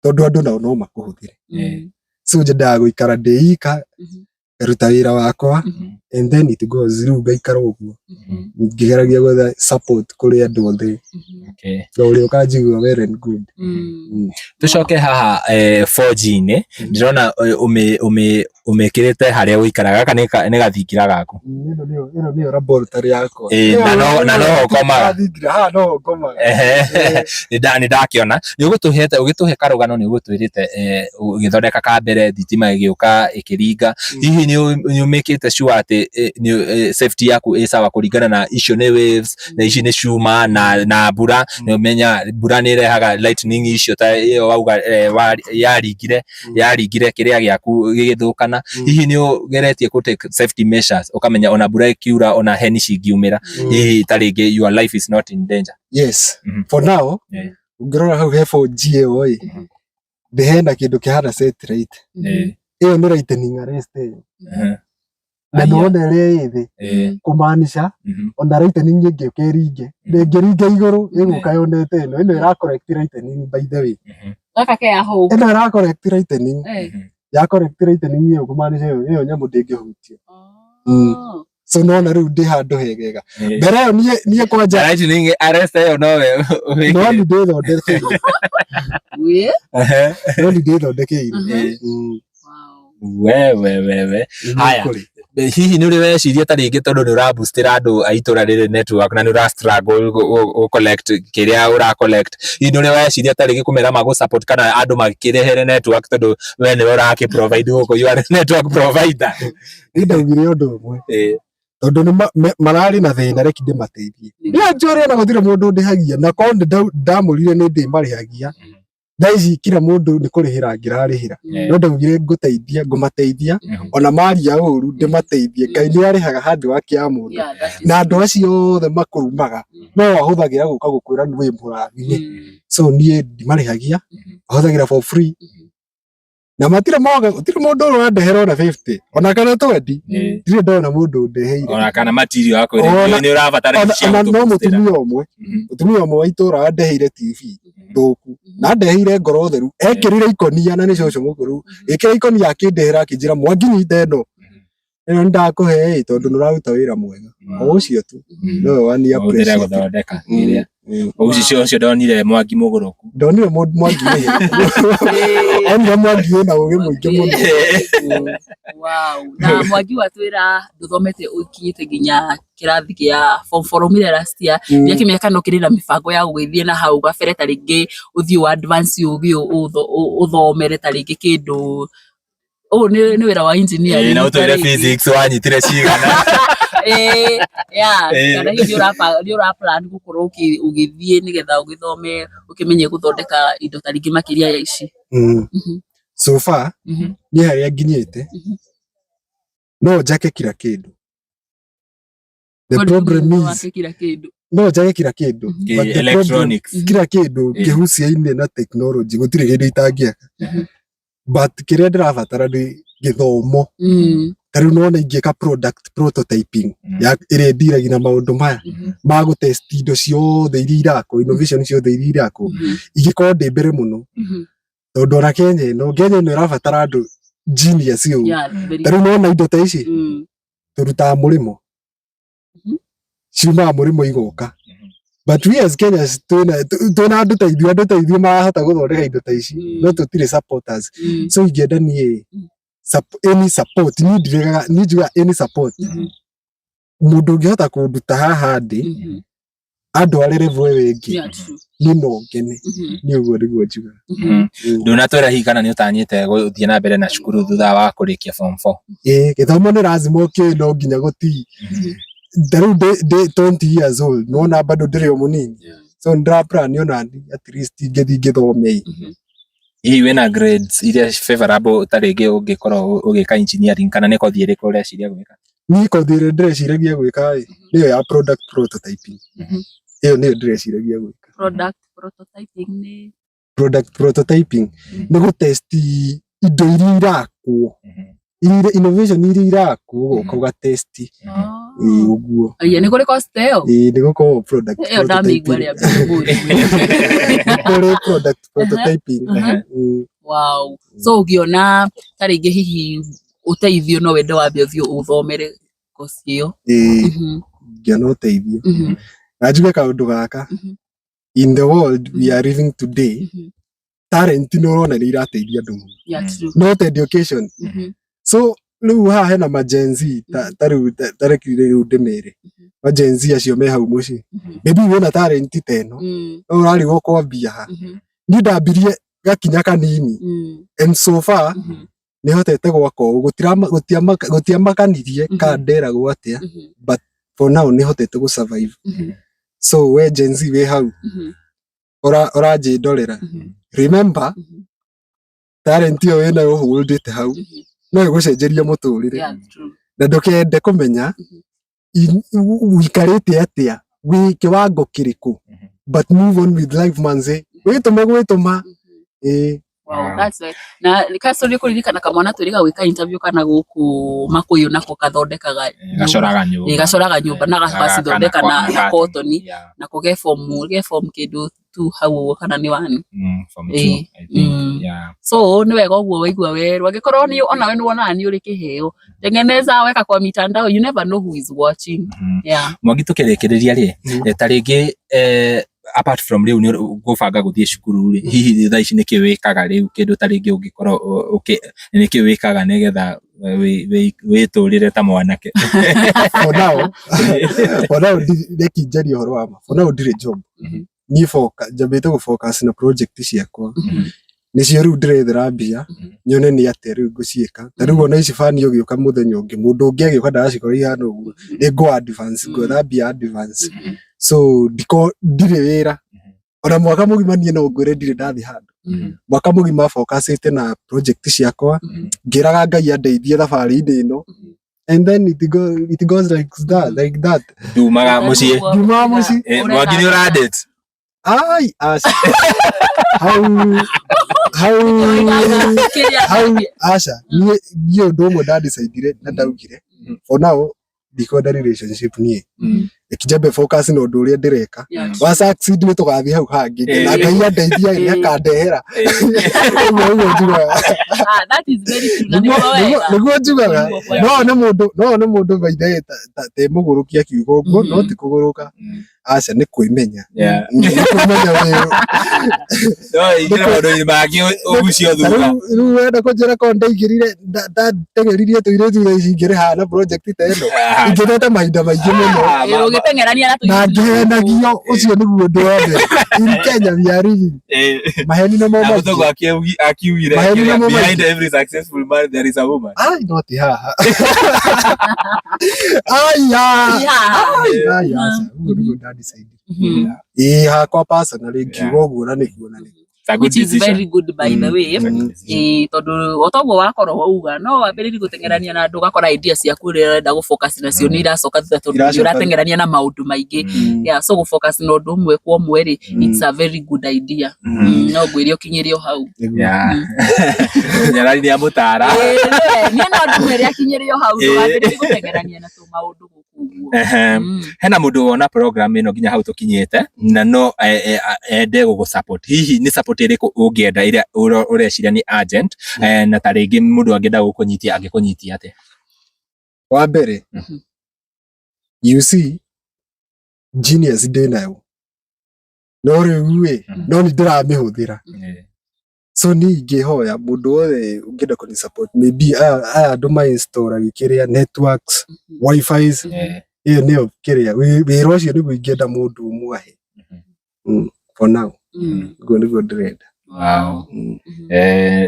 tondũ andũ nao no makũhũthĩre. So nyendaga gũikara ndĩ ika ngaruta wĩra wakwa and then it goes, rĩu ngaikara ũguo ngĩgeragia gwetha support kũrĩ andũ othe na ũrĩa ũkanjigua well and good. Tucoke haha 4G-inĩ ndĩrona ũmĩkĩrĩte harĩa ũikaraga, gaka nĩ gathingira gaku. Ĩno nĩyo ĩno nĩyo laboratory yakwa. Na noho ũkomaga? Thingira haha noho ngomaga. Nĩ ndakĩona nĩ ũgũtũhete ũgĩtũhe karũgano, nĩ ũgũtwĩrĩte ũgĩthondeka ka mbere thitima ĩgĩũka ĩkĩringa, hihi Hihi nĩ ũmĩkĩte sure atĩ safety yaku ĩ sawa kũringana na icio nĩ waves na ici nĩ cuma na mbura? Nĩ ũmenya mbura nĩ ĩrehaga lightning icio ta ĩyo wauga, yaringire yaringire kĩrĩa gĩaku gĩgĩthũkana. Hihi nĩ ũgeretie kũ take safety measures, ũkamenya ona mbura ĩkiura, ona heni cingiumĩra, hihi ta rĩngĩ your life is not in danger? Yes. For now, ũngĩrora hau he 4G ĩyo ĩ, thĩ hena kĩndũ kĩhana satellite. Ĩyo nĩ lightning arrest ĩyo. Na Aya. nĩwona ĩrĩa ĩ thĩ, kũmaanisha ona lightning ĩngĩũka ĩringe, ndĩngĩringa igũrũ, ĩgũka yonete ĩno. Ĩno ĩra correct lightning, by the way. Gaka ke hau. Ĩno ĩra correct lightning. Ya correct lightning ĩyo, kũmaanisha ĩyo nyamũ ndĩngĩhutio. So nona rĩu ndĩ handũ hegega. Mbere ĩyo niĩ kwanja Lightning arrest ĩyo nowe no nĩ ndĩthondekeire. We. No nĩ ndĩthondekeire. Wow. We we we we. Haya. Kũrĩ. Hihi nĩ ũrĩ weciria ta rĩngĩ, tondũ nĩ ũraboostĩra andũ a itũra rĩrĩ network na nĩ ũra struggle gũ collect kĩrĩa ũra collect, hihi nĩ ũrĩ weciria ta rĩngĩ kũmera magũ support kana andũ makĩrehere network, tondũ we nĩwe ũrakĩ provide gũkũ, you are a network provider? Niĩ ndaugire ũndũ ũmwe, tondũ nĩ mararĩ na thĩna, reki ndĩmateithie. Niĩ njũrĩ ona gũtirĩ mũndũ ndĩhagia, na korwo nĩ ndamũrire nĩ ndĩmarĩhagia. Thaa ici kila mũndũ nĩ kũrĩhĩra ngĩrarĩhĩra, no ndaugire ngũteithia, ngũmateithia ona maria ũru, ndĩmateithie. Ngai nĩ arĩhaga handũ wa kĩa mũndũ. Yeah, that is Na andũ acio othe makũrumaga no ahũthagĩra gũka gũkwĩra wĩ mũrathime. So niĩ ndimarĩhagia, ahũthagĩra for free, na matirĩ moga, gũtirĩ mũndũ ũrandehera ona 50 ona kana 20. Ndirĩ ndona mũndũ ũndeheire. Ona kana material akwĩre nĩ ũrabatara cia Ona no gũtũboostĩra. Mũtumia ũmwe wa itũra andeheire TV thũku, na andeheire ngoro theru, ekĩrire ikonia, na nĩ cũcũ mũkũrũ, ĩkĩra ikonia, akĩndehera, akĩnjĩra, "Mwangi, nyita ĩno, ĩno nĩndakũhe ĩ, tondũ nĩũraruta wĩra mwega." O ũcio tu nowe wani Ũhũthĩre appreciate. gũthondeka kĩrĩa ũcio ũcio ndonire Mwangi mũgũrũku. Ndonire Mwangi nĩ onire Mwangi wĩna ũgĩ mũingĩ mũno. Wow. Na Mwangi, watwĩra ndũthomete ũkinyĩte nginya kĩrathi kĩa form four, ũmire last year. Gĩa kĩmĩaka, no kĩrĩ na mĩbango ya gũgĩthiĩ na hau gabere, ta rĩngĩ ũthiĩ wa advance ũgĩ ũthomere ta rĩngĩ kĩndũ ũũ nĩ wĩra wa engineering? Na ta ũtwĩre rĩngĩ. Physics wanyitire cigana? Yeah, kana hihi nĩ ũra plan gũkorwo ũgĩthiĩ nĩgetha ũgĩthome, ũkĩmenye gũthondeka indo ta rĩngĩ makĩria ya ici? So far, niĩ harĩa nginyĩte, no njake kila kĩndũ. The What do you problem mean no is wake kila kĩndũ? No njake kila kĩndũ, but the problem, Electronics. kila kĩndũ kĩhuciaine na technology, gũtirĩ kĩndũ itangĩaka, but kĩrĩa ndĩrabatara nĩ gĩthomo. Ta rĩu nona ingĩka product prototyping ya ĩrĩa ndiragia na maũndũ maya ma gũtest indo ciothe iria irakwo, innovation ciothe iria irakwo, ingĩkorwo ndĩ mbere mũno, tondũ ona Kenya ĩno ĩrabatara andũ genius ũũ. Yeah, very. Ta rĩu nona indo ta ici tũrutaga mũrĩmo, ciumaga mũrĩmo igoka, but we as Kenyans twĩna andũ ta ithuĩ marahota gũthondeka indo ta ici, no tũtirĩ supporters. So ingĩenda niĩ any support, niĩ ndiregaga, niĩ njugaga any support, mũndũ ũngĩhota kũnduta haha ndĩ, andware level ĩyo ĩngĩ, Yeah, true. niĩ no ngene. Niĩ ũguo nĩguo njugaga. Ndũnatwĩra hihi kana nĩ ũtanyĩte gũthiĩ na mbere na cukuru thutha wa kũrĩkia form 4? Ĩĩ, gĩthomo nĩ lazima ũkĩũĩ, no nginya gũtii. Ta rĩu ndĩ 20 years old, nĩwona bado ndĩrĩ o mũnini, so nĩ plan ona at least ingĩthiĩ ngĩthome. Hihi wĩna grades iria favorable ta rĩngĩ ũngĩkorwo ũgĩka engineering, kana nĩ kothi ĩrĩkũ ũreciria gwĩka? Niĩ kothi ĩrĩa ndĩreciragia gwĩka ĩ, nĩyo ya product prototyping. Ĩyo nĩyo ndĩreciragia gwĩka. Product prototyping nĩ? Product prototyping nĩ gũtest indo iria irakwo, iria innovation iria irakwo, ũgoka ũgatest. Ĩĩ, ũguo. Aya, nĩ kũrĩ course ta ĩyo? Ĩĩ, nĩ gũkorwo product Ĩyo ndamĩigua prototyping. rĩa mbere ũmũthĩ. Nĩ kũrĩ product prototyping. Wow. So ũngĩona ta rĩngĩ hihi ũteithio, no wende wambe ũthiĩ ũthomere course ĩyo? Ĩĩ, ngĩona ũteithio. Na njuge kaũndũ gaka, in the world we are living today, talent nĩ ũrona nĩ irateithia andũ mũno, Yeah, true. not education. So rĩu haha hena ma Gen Z, ta rĩu ta reke rĩu ndĩmere ma Gen Z acio me hau mũciĩ, maybe wĩna talent ta ĩno, no ũrarigwo kwambia ha. Niĩ ndambirie gakinya kanini, and so far Nĩ hotete gwaka ũũ, gũtiamakanirie kana nderagwo atĩa, but for now nĩ hotete gũ survive. So we Gen Z wĩ hau ũranjĩndorera, remember talent ĩyo wĩnayo ũhũndĩte hau no ĩgũcenjerie mũtũrĩre. Yeah, true. Na ndũkende kũmenya ũikarĩte atĩa, wĩ kĩwango kĩrĩkũ, but move on with life manze, wĩtũme gwĩtũma. Ĩĩ. Wow, that's right. Na kaco nĩ kũririkana kamwana twĩrĩga gwĩka interview kana gũkũ Makuyu nako kathondekaga Gacoraga nyũmba. Ĩ, gacoraga nyũmba na gacithondeka na cotton. Yeah. Nako ge form kĩndũ tu hau ũguo kana nĩ one. Form Ĩ, two, I think. Yeah. So nĩ wega ũguo waigua werũ, angĩkorwo nĩ ona we nĩwonaga nĩ ũrĩ kĩheo, tengeneza, weka kwa mitandao, you never know who is watching. Yeah. Mwangi, tukĩrĩkĩrĩria rĩ, ta rĩngĩ apart from rĩu nĩ gũbanga gũthiĩ cukuru rĩ, hihi thaa ici nĩkĩ wĩkaga rĩu, kĩndũ ta rĩngĩ ũngĩkorwo nĩkĩ wĩkaga nĩgetha wĩtũrĩre ta mwanake? For now reke njarie ũhoro wa ma, for now ndirĩ job. Niĩ njambĩte gũ focus na project ciakwa, nĩcio rĩu ndĩrethera mbia, nyone nĩ atĩa rĩu ngũciĩka. Ta rĩu ona ici bani ũgĩũka mũthenya ũngĩ, mũndũ ũngĩ agĩũka ndagacikora ihana ũguo, nĩ ngũ advance, ngwetha mbia advance. So ndiko ndirĩ wĩra ona mwaka mũgima, niĩ no ngwĩre ndirĩ ndathiĩ handũ mwaka mũgima, focusĩte na project ciakwa, ngĩraga Ngai andeithie thabarĩ-inĩ ĩno, and then it goes like that, like that. Ndumaga mũciĩ. Ndumaga mũciĩ. Mwangi, nĩ ũra-date? Ai, aca, hau hau hau aca. Niĩ ũndũ ũmwe ndandecidire na ndaugire, for now ndikwenda relationship niĩ. Reke njambe focus na ũndũ ũrĩa ndĩreka, wa succeed nĩ tũgathiĩ hau hangĩ, na Ngai andeithia nĩ akandehera. Ũguo njugaga. Ah, that is very true. Na nĩguo wega. Nĩguo njugaga. No one mũndũ by the way ta mũgũrũki akiuga ũguo, no ti kũgũrũka, aca, nĩ kwĩmenya. Nĩ kwĩmenya wĩ No ingĩre maũndũ-inĩ mangĩ ũgucio Ta thutha. Rĩu wenda kũnjĩra korwo ndaingĩrire ndategerire tũirĩtu thaa ici ingĩrĩ haha na project ta ĩno, ingĩtete mahinda maingĩ mũno. Ah, Ĩ, ũgĩteng'erania na Na tũirĩtu. ngĩhenagio, ũcio nĩguo ũndũ wa mbere. In Kenya we are living maheni namo Na maingĩ. mũthũngũ akiugire Maheni namo maingĩ. behind every successful man there is a woman. Ai, no ti haha, aya. Ti haha. Ai, ai, aca, ũguo nĩguo ndadecide. Ĩĩ, hakwa personally ngiuga ũguo, na nĩguo na nĩguo. It's a good Which is decision. very good, by the way. It's a good decision. Ĩĩ, tondũ o toguo wakorwo wauga no wambĩrĩrie gũteng'erania na andũ, ũgakora idea ciaku ũrĩa ũrenda gũ-focus nacio nĩ iracoka thutha tondũ nĩ Iracoka. ũrateng'erania na maũndũ maingĩ. Yeah, so gũ-focus na ũndũ ũmwe kwa ũmwe rĩ, it's a very good idea. No ngwĩre ũkinyĩre o hau. Nĩguo. Yeah. Nyarari nĩ amũtara. Ĩĩ, niĩ no ndĩmwĩre akinyĩre o hau, ndũgambĩrĩrie gũteng'erania na tũmaũndũ gũkũ ũguo. Hena mũndũ wona program ĩno nginya hau tũkinyĩte na no ende gũgũ support, hihi nĩ support ĩrĩkũ ũngĩenda ĩrĩa ũreciria nĩ urgent, na ta rĩngĩ mũndũ angĩenda gũkũnyitia angĩkũnyitia atĩa? Wa mbere, you see, genius ndĩ nayo, no rĩu ĩ, no nĩ ndĩramĩhũthĩra. So niĩ ingĩhoya mũndũ wothe ũngĩenda kũni support, maybe aya andũ ma install kĩrĩa networks, wifis, ĩyo nĩyo kĩrĩa wĩra ũcio nĩguo ingĩenda mũndũ ũmwe ahe. For now ũguo nĩguo ndĩrenda.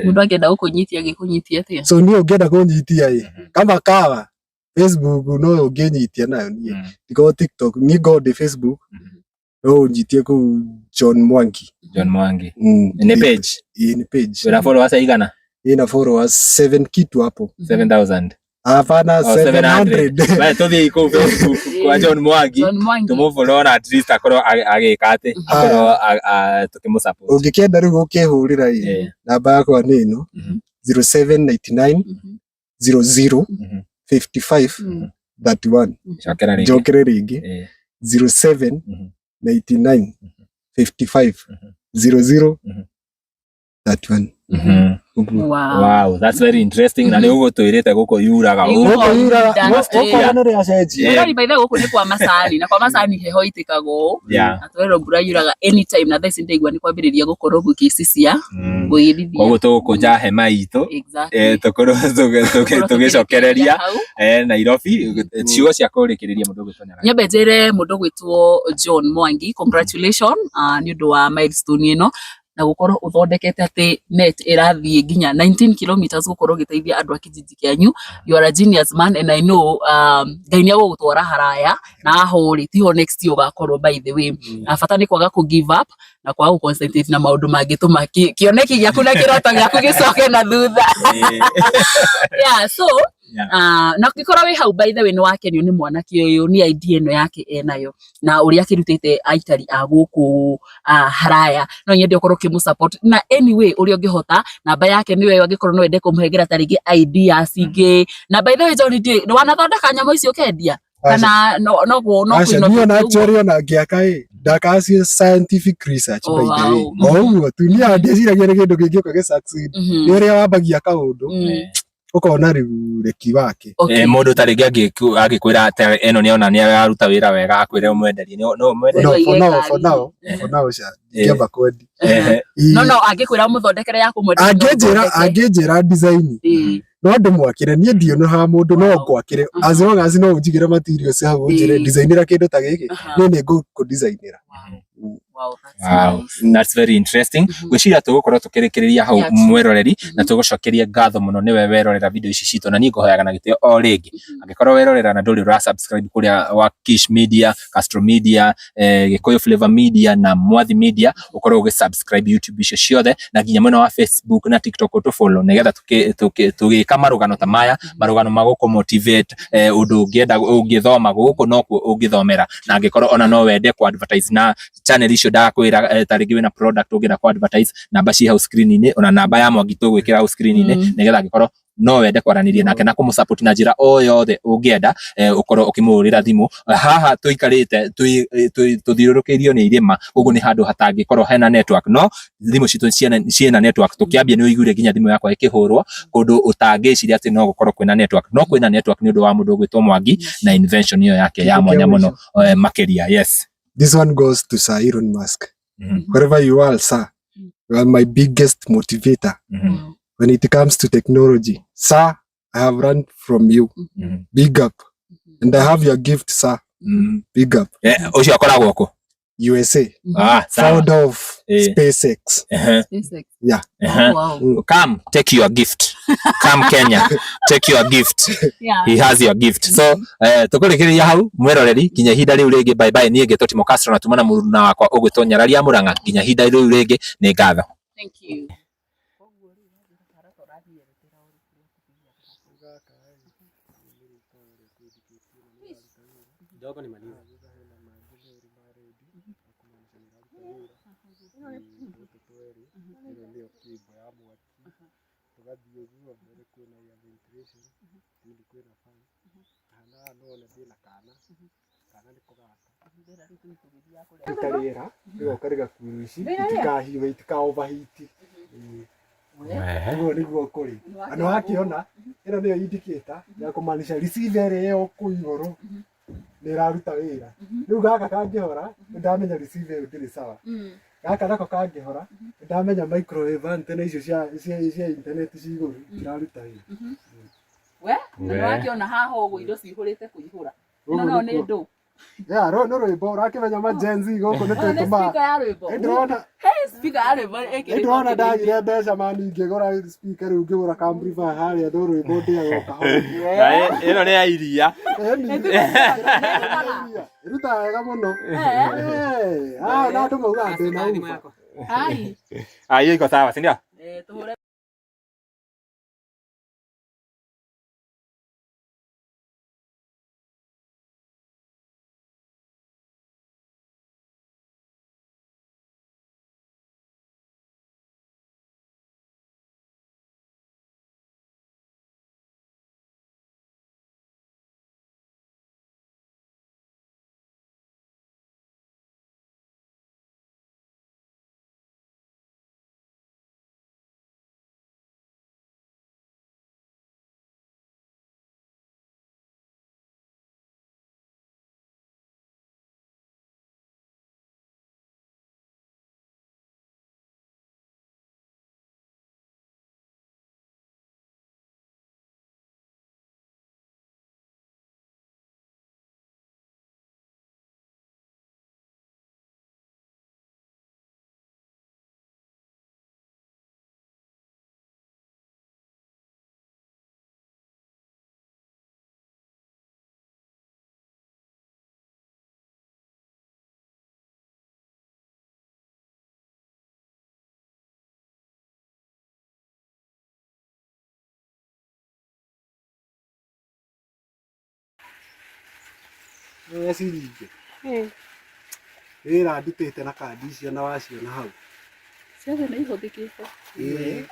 Mũndũ angĩenda gũkũnyitia angĩkũnyitia atĩa? So niĩ ũngĩenda kũnyitia ĩ, kama kawa Facebook no ũngĩnyitia nayo niĩ, ndikorwo TikTok, niĩ ngorwo ndĩ Facebook, no ũnyitie kũu John Mwangi. John Mwangi. Nĩ page? Ĩĩ, nĩ page. Wĩna followers aigana? Ĩna followers 7 kitu hapo. 7000? Hapana. Oh, 700. 700. Baya, tũthiĩ kũu Facebook kwa John Mwangi, John Mwangi. tũmũfollow na at least akorwo agĩka atĩ akorwo tũkĩmũ support. Ũngĩkĩenda rĩu gũkĩhũrĩra ĩ, namba yakwa nĩ ĩno, 0799 00 55 31. Cokera rĩngĩ. Njokere rĩngĩ? 07 99 55 00 31. Ũguo. Wow. Wow, that's very interesting. Na nĩ ũgũtwĩrĩte gũkũ yuraga Ĩ, ũũ. gũkũ Gũkũ yuraga, yuraga. gũkũ nĩ rĩacenjia. Mũrori, by the way, gũkũ nĩ kwa macani, na kwa macani heho itĩkaga ũũ, na twerwo mbura yuraga anytime, na thaa ici ndaigua nĩ kwambĩrĩria gũkorwo gũgĩcicia, gũgĩthithia. Koguo tũgũkũnja hema itũ, tũkorwo Tũkorwo tũgĩcokereria hau. Nairobi. Ciugo cia kũrĩkĩrĩria, mũndũ ũgwĩtwo Nyarari. Nyambe njĩre mũndũ ũgwĩtwo John Mwangi, congratulation nĩ ũndũ wa milestone ĩno. Na gukorwo uthondekete ati net irathie nginya 19 kilometers gukorwo ugiteithia andu a kijiji kianyu. You are a genius man and I know Ngai ni agugutwara haraya na aho ri tiho next year ugakorwo, by the way. Na bata ni kwaga ku give up na kwaga ku concentrate na maundu mangituma kioneki giaku na kiroto giaku gicoke na thutha. Yeah, so na ũngĩkorwo wĩ hau, by the way, nĩ wakenio nĩ mwanake ũyũ nĩ idea ĩno yake enayo na ũrĩa akĩrutĩte aikari a gũkũ haraya, no nyende ũkorwo ũkĩmũ support na anyway ũrĩa ũngĩhota. Namba yake nĩyo ĩyo, angĩkorwo no wende kũmũhengera ta rĩngĩ ideas ingĩ. Na by the way, John, ndiũĩ nĩ wanathondeka nyamũ icio ũkendia kana no Aca, niĩ ona kũ-innovate ũguo? Actually ona ngĩaka ĩ ndakaga cia scientific research. Oh, By the way, wow. o ũguo tu niĩ ndieciragia nĩ kĩndũ kĩngĩũka gĩ succeed. Nĩ ũrĩa wambagia kaũndũ ũkona rĩu reki wake. Mũndũ ta rĩngĩ angĩkwĩra atĩ ĩno nĩona nĩ araruta wĩra wega, akwĩre ũmwenderie, no ũmwenderie? No, Ũige for now, ngari. for now, for now ca ndingĩamba kwendi. No angĩkwĩra ũmũthondekere ya kũmwenderia, no Angĩnjĩra ũthondeke. Angĩnjĩra design no ndĩmwakĩre. Niĩ ndionaga mũndũ no ngwakĩre as long as no ũnjigĩre materials hau, ũnjĩre designĩra kĩndũ ta gĩkĩ, niĩ nĩ ngũkũdesignĩra. Wow, that's Wow. nice. That's very interesting. Ngwĩciria tũgũkorwo tũkĩrĩkĩrĩria hau. Yeah, true. Mwĩroreri, na tũgũcokerie ngatho mũno nĩwe werorera video ici citũ, na niĩ ngũhoyaga na gĩtĩo o rĩngĩ, angĩkorwo werorera na ndũrĩ ũra subscribe kũrĩa wa Kish Media, Castro Media, Gĩkũyũ Flavor Media na Mwathi Media, ũkorwo ũgĩ subscribe YouTube icio ciothe na nginya mwena wa Facebook na TikTok ũtũ follow, nĩgetha tũgĩka marũgano ta maya, marũgano ma gũkũ motivate, ũndũ ũngĩenda ũngĩthoma gũkũ nokuo ũngĩthomera. Na angĩkorwo ona no wende ku advertise na channel icio ndakwĩra, ta rĩngĩ wĩna product ũngĩenda ku advertise, namba ci hau screen-inĩ, ona namba ya Mwangi tũgwĩkĩra hau screen-inĩ, nĩgetha angĩkorwo no wende kwaranĩria nake na kũmũ-support na njĩra o yothe ũngĩenda, ũkorwo ũkĩmũhũrĩra thimũ. Haha tũikarĩte tũthiũrũrũkĩirio nĩ irĩma, koguo nĩ handũ hatangĩkorwo hena network, no thimũ citũ ciĩna network. Tũkĩambia nĩ ũiguire nginya thimũ yakwa ĩkĩhũrwo kũndũ ũtangĩciria atĩ no gũkorwo kwĩna network, no kwĩna network nĩ ũndũ wa mũndũ ũgwĩtwo Mwangi na invention ĩyo yake ya Kĩndũ kĩa mwanya mũno. mũico. Makĩria, yes. This one goes to Sir Elon Musk. Wherever you are, sir, you are my biggest motivator when it comes to technology. Sir, I have learned from you. Big up. And I have your gift, sir. Big up. Ũcio akoragwo kũ? USA. Ah, sawa. Founder of SpaceX. SpaceX. Yeah. Oh, wow. Come take your gift. Come Kenya, take your gift. He has your gift. So tukurikiria hau, mwiroreri, nginya ihinda riu ringi, bye bye. Niĩ ngĩtwo Timo Castro na tuma na mũruna wakwa ũgwĩtwo Nyarari ya Mũrang'a. Nginya ihinda riu rĩngĩ, nĩ ngatho. Thank you. Tũgathiĩ ũguo mbere kwĩna air ventilation, thĩinĩ kwĩna fan. Haha no wone ndĩna kana, kana nĩko gaka. Ruta rĩera rĩgoka rĩgakuĩrwo ici itikahiũhe, itika overheat. Ĩĩ. Ũguo nĩguo kũrĩ. Na nĩ wakĩona ĩno nĩyo indicator ya kũmaanisha receiver ĩrĩa ĩyo kũu igũrũ nĩ ĩraruta wĩra. Rĩu gaka kangĩhora nĩ ndamenya receiver ĩyo ndĩrĩ sawa. Gaka nako kangĩhora nĩ ndamenya microwave antenna icio cia internet ci igũrũ itiraruta wĩra. We, na nĩwakĩona haha ũguo indo cihũrĩte kũihũra. Ĩno Ũguo no nĩ nĩkuo. ndũ. Yeah, no rwĩmbo ũrakĩmenya ma Gen Z gũkũ nĩ Ĩno nĩ twĩtũmaga. speaker ya rwĩmbo. Nĩ ndĩrona. Hey, speaker ya rwĩmbo Nĩ ndĩrona ndagire mbeca mani ngĩgũra speaker, rĩu ngĩgũra ka amplifier harĩa no rwĩmbo ndĩaga o kahora. Ĩno nĩ ya iria. Ĩni. Ĩrutaga wega mũno. Eh, ah, na andũ maugaga ndĩna uba. Hai. Ah, hiyo iko sawa, si ndio? Eh, tũhũre. Nĩ ciringi. Eh. Wĩra ndutĩte na kandi icio na waciona hau. Ciothe nĩ ihũthĩkĩte. Ĩĩ.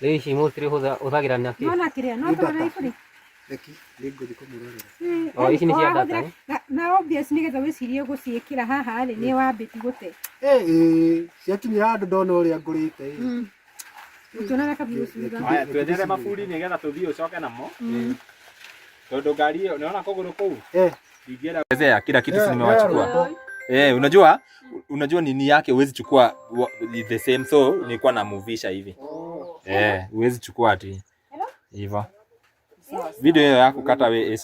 Rĩu ici mostly hũthagĩra na kĩ? Nona kĩrĩa no Nĩ tũrona data. iburi. Reki nĩngũthiĩ kũmũrorera. Oh, ici nĩ cia data, Wahũthĩra- eh? Na obvious nĩgetha wĩcirie gũciĩkĩra haha rĩ nĩ wambĩti gũte. Ĩĩ ĩĩ ciakinyĩra handũ ndona ũrĩa ngũrĩte ĩ. Ũkĩonaga kabiri ũciuga. Haya, twethere maburi nĩgetha tũthiĩ ũcoke namo. Tondũ ngari ĩyo nĩona kũgũrũ kũu? Eh. Ndingĩenda. Kila kitu si Eh, nimewachukua. eh, Eh, unajua nini yake huwezi chukua the same, so nilikuwa namuvisha hivi. Eh, huwezi chukua ati hivyo. Video hiyo yako kata we.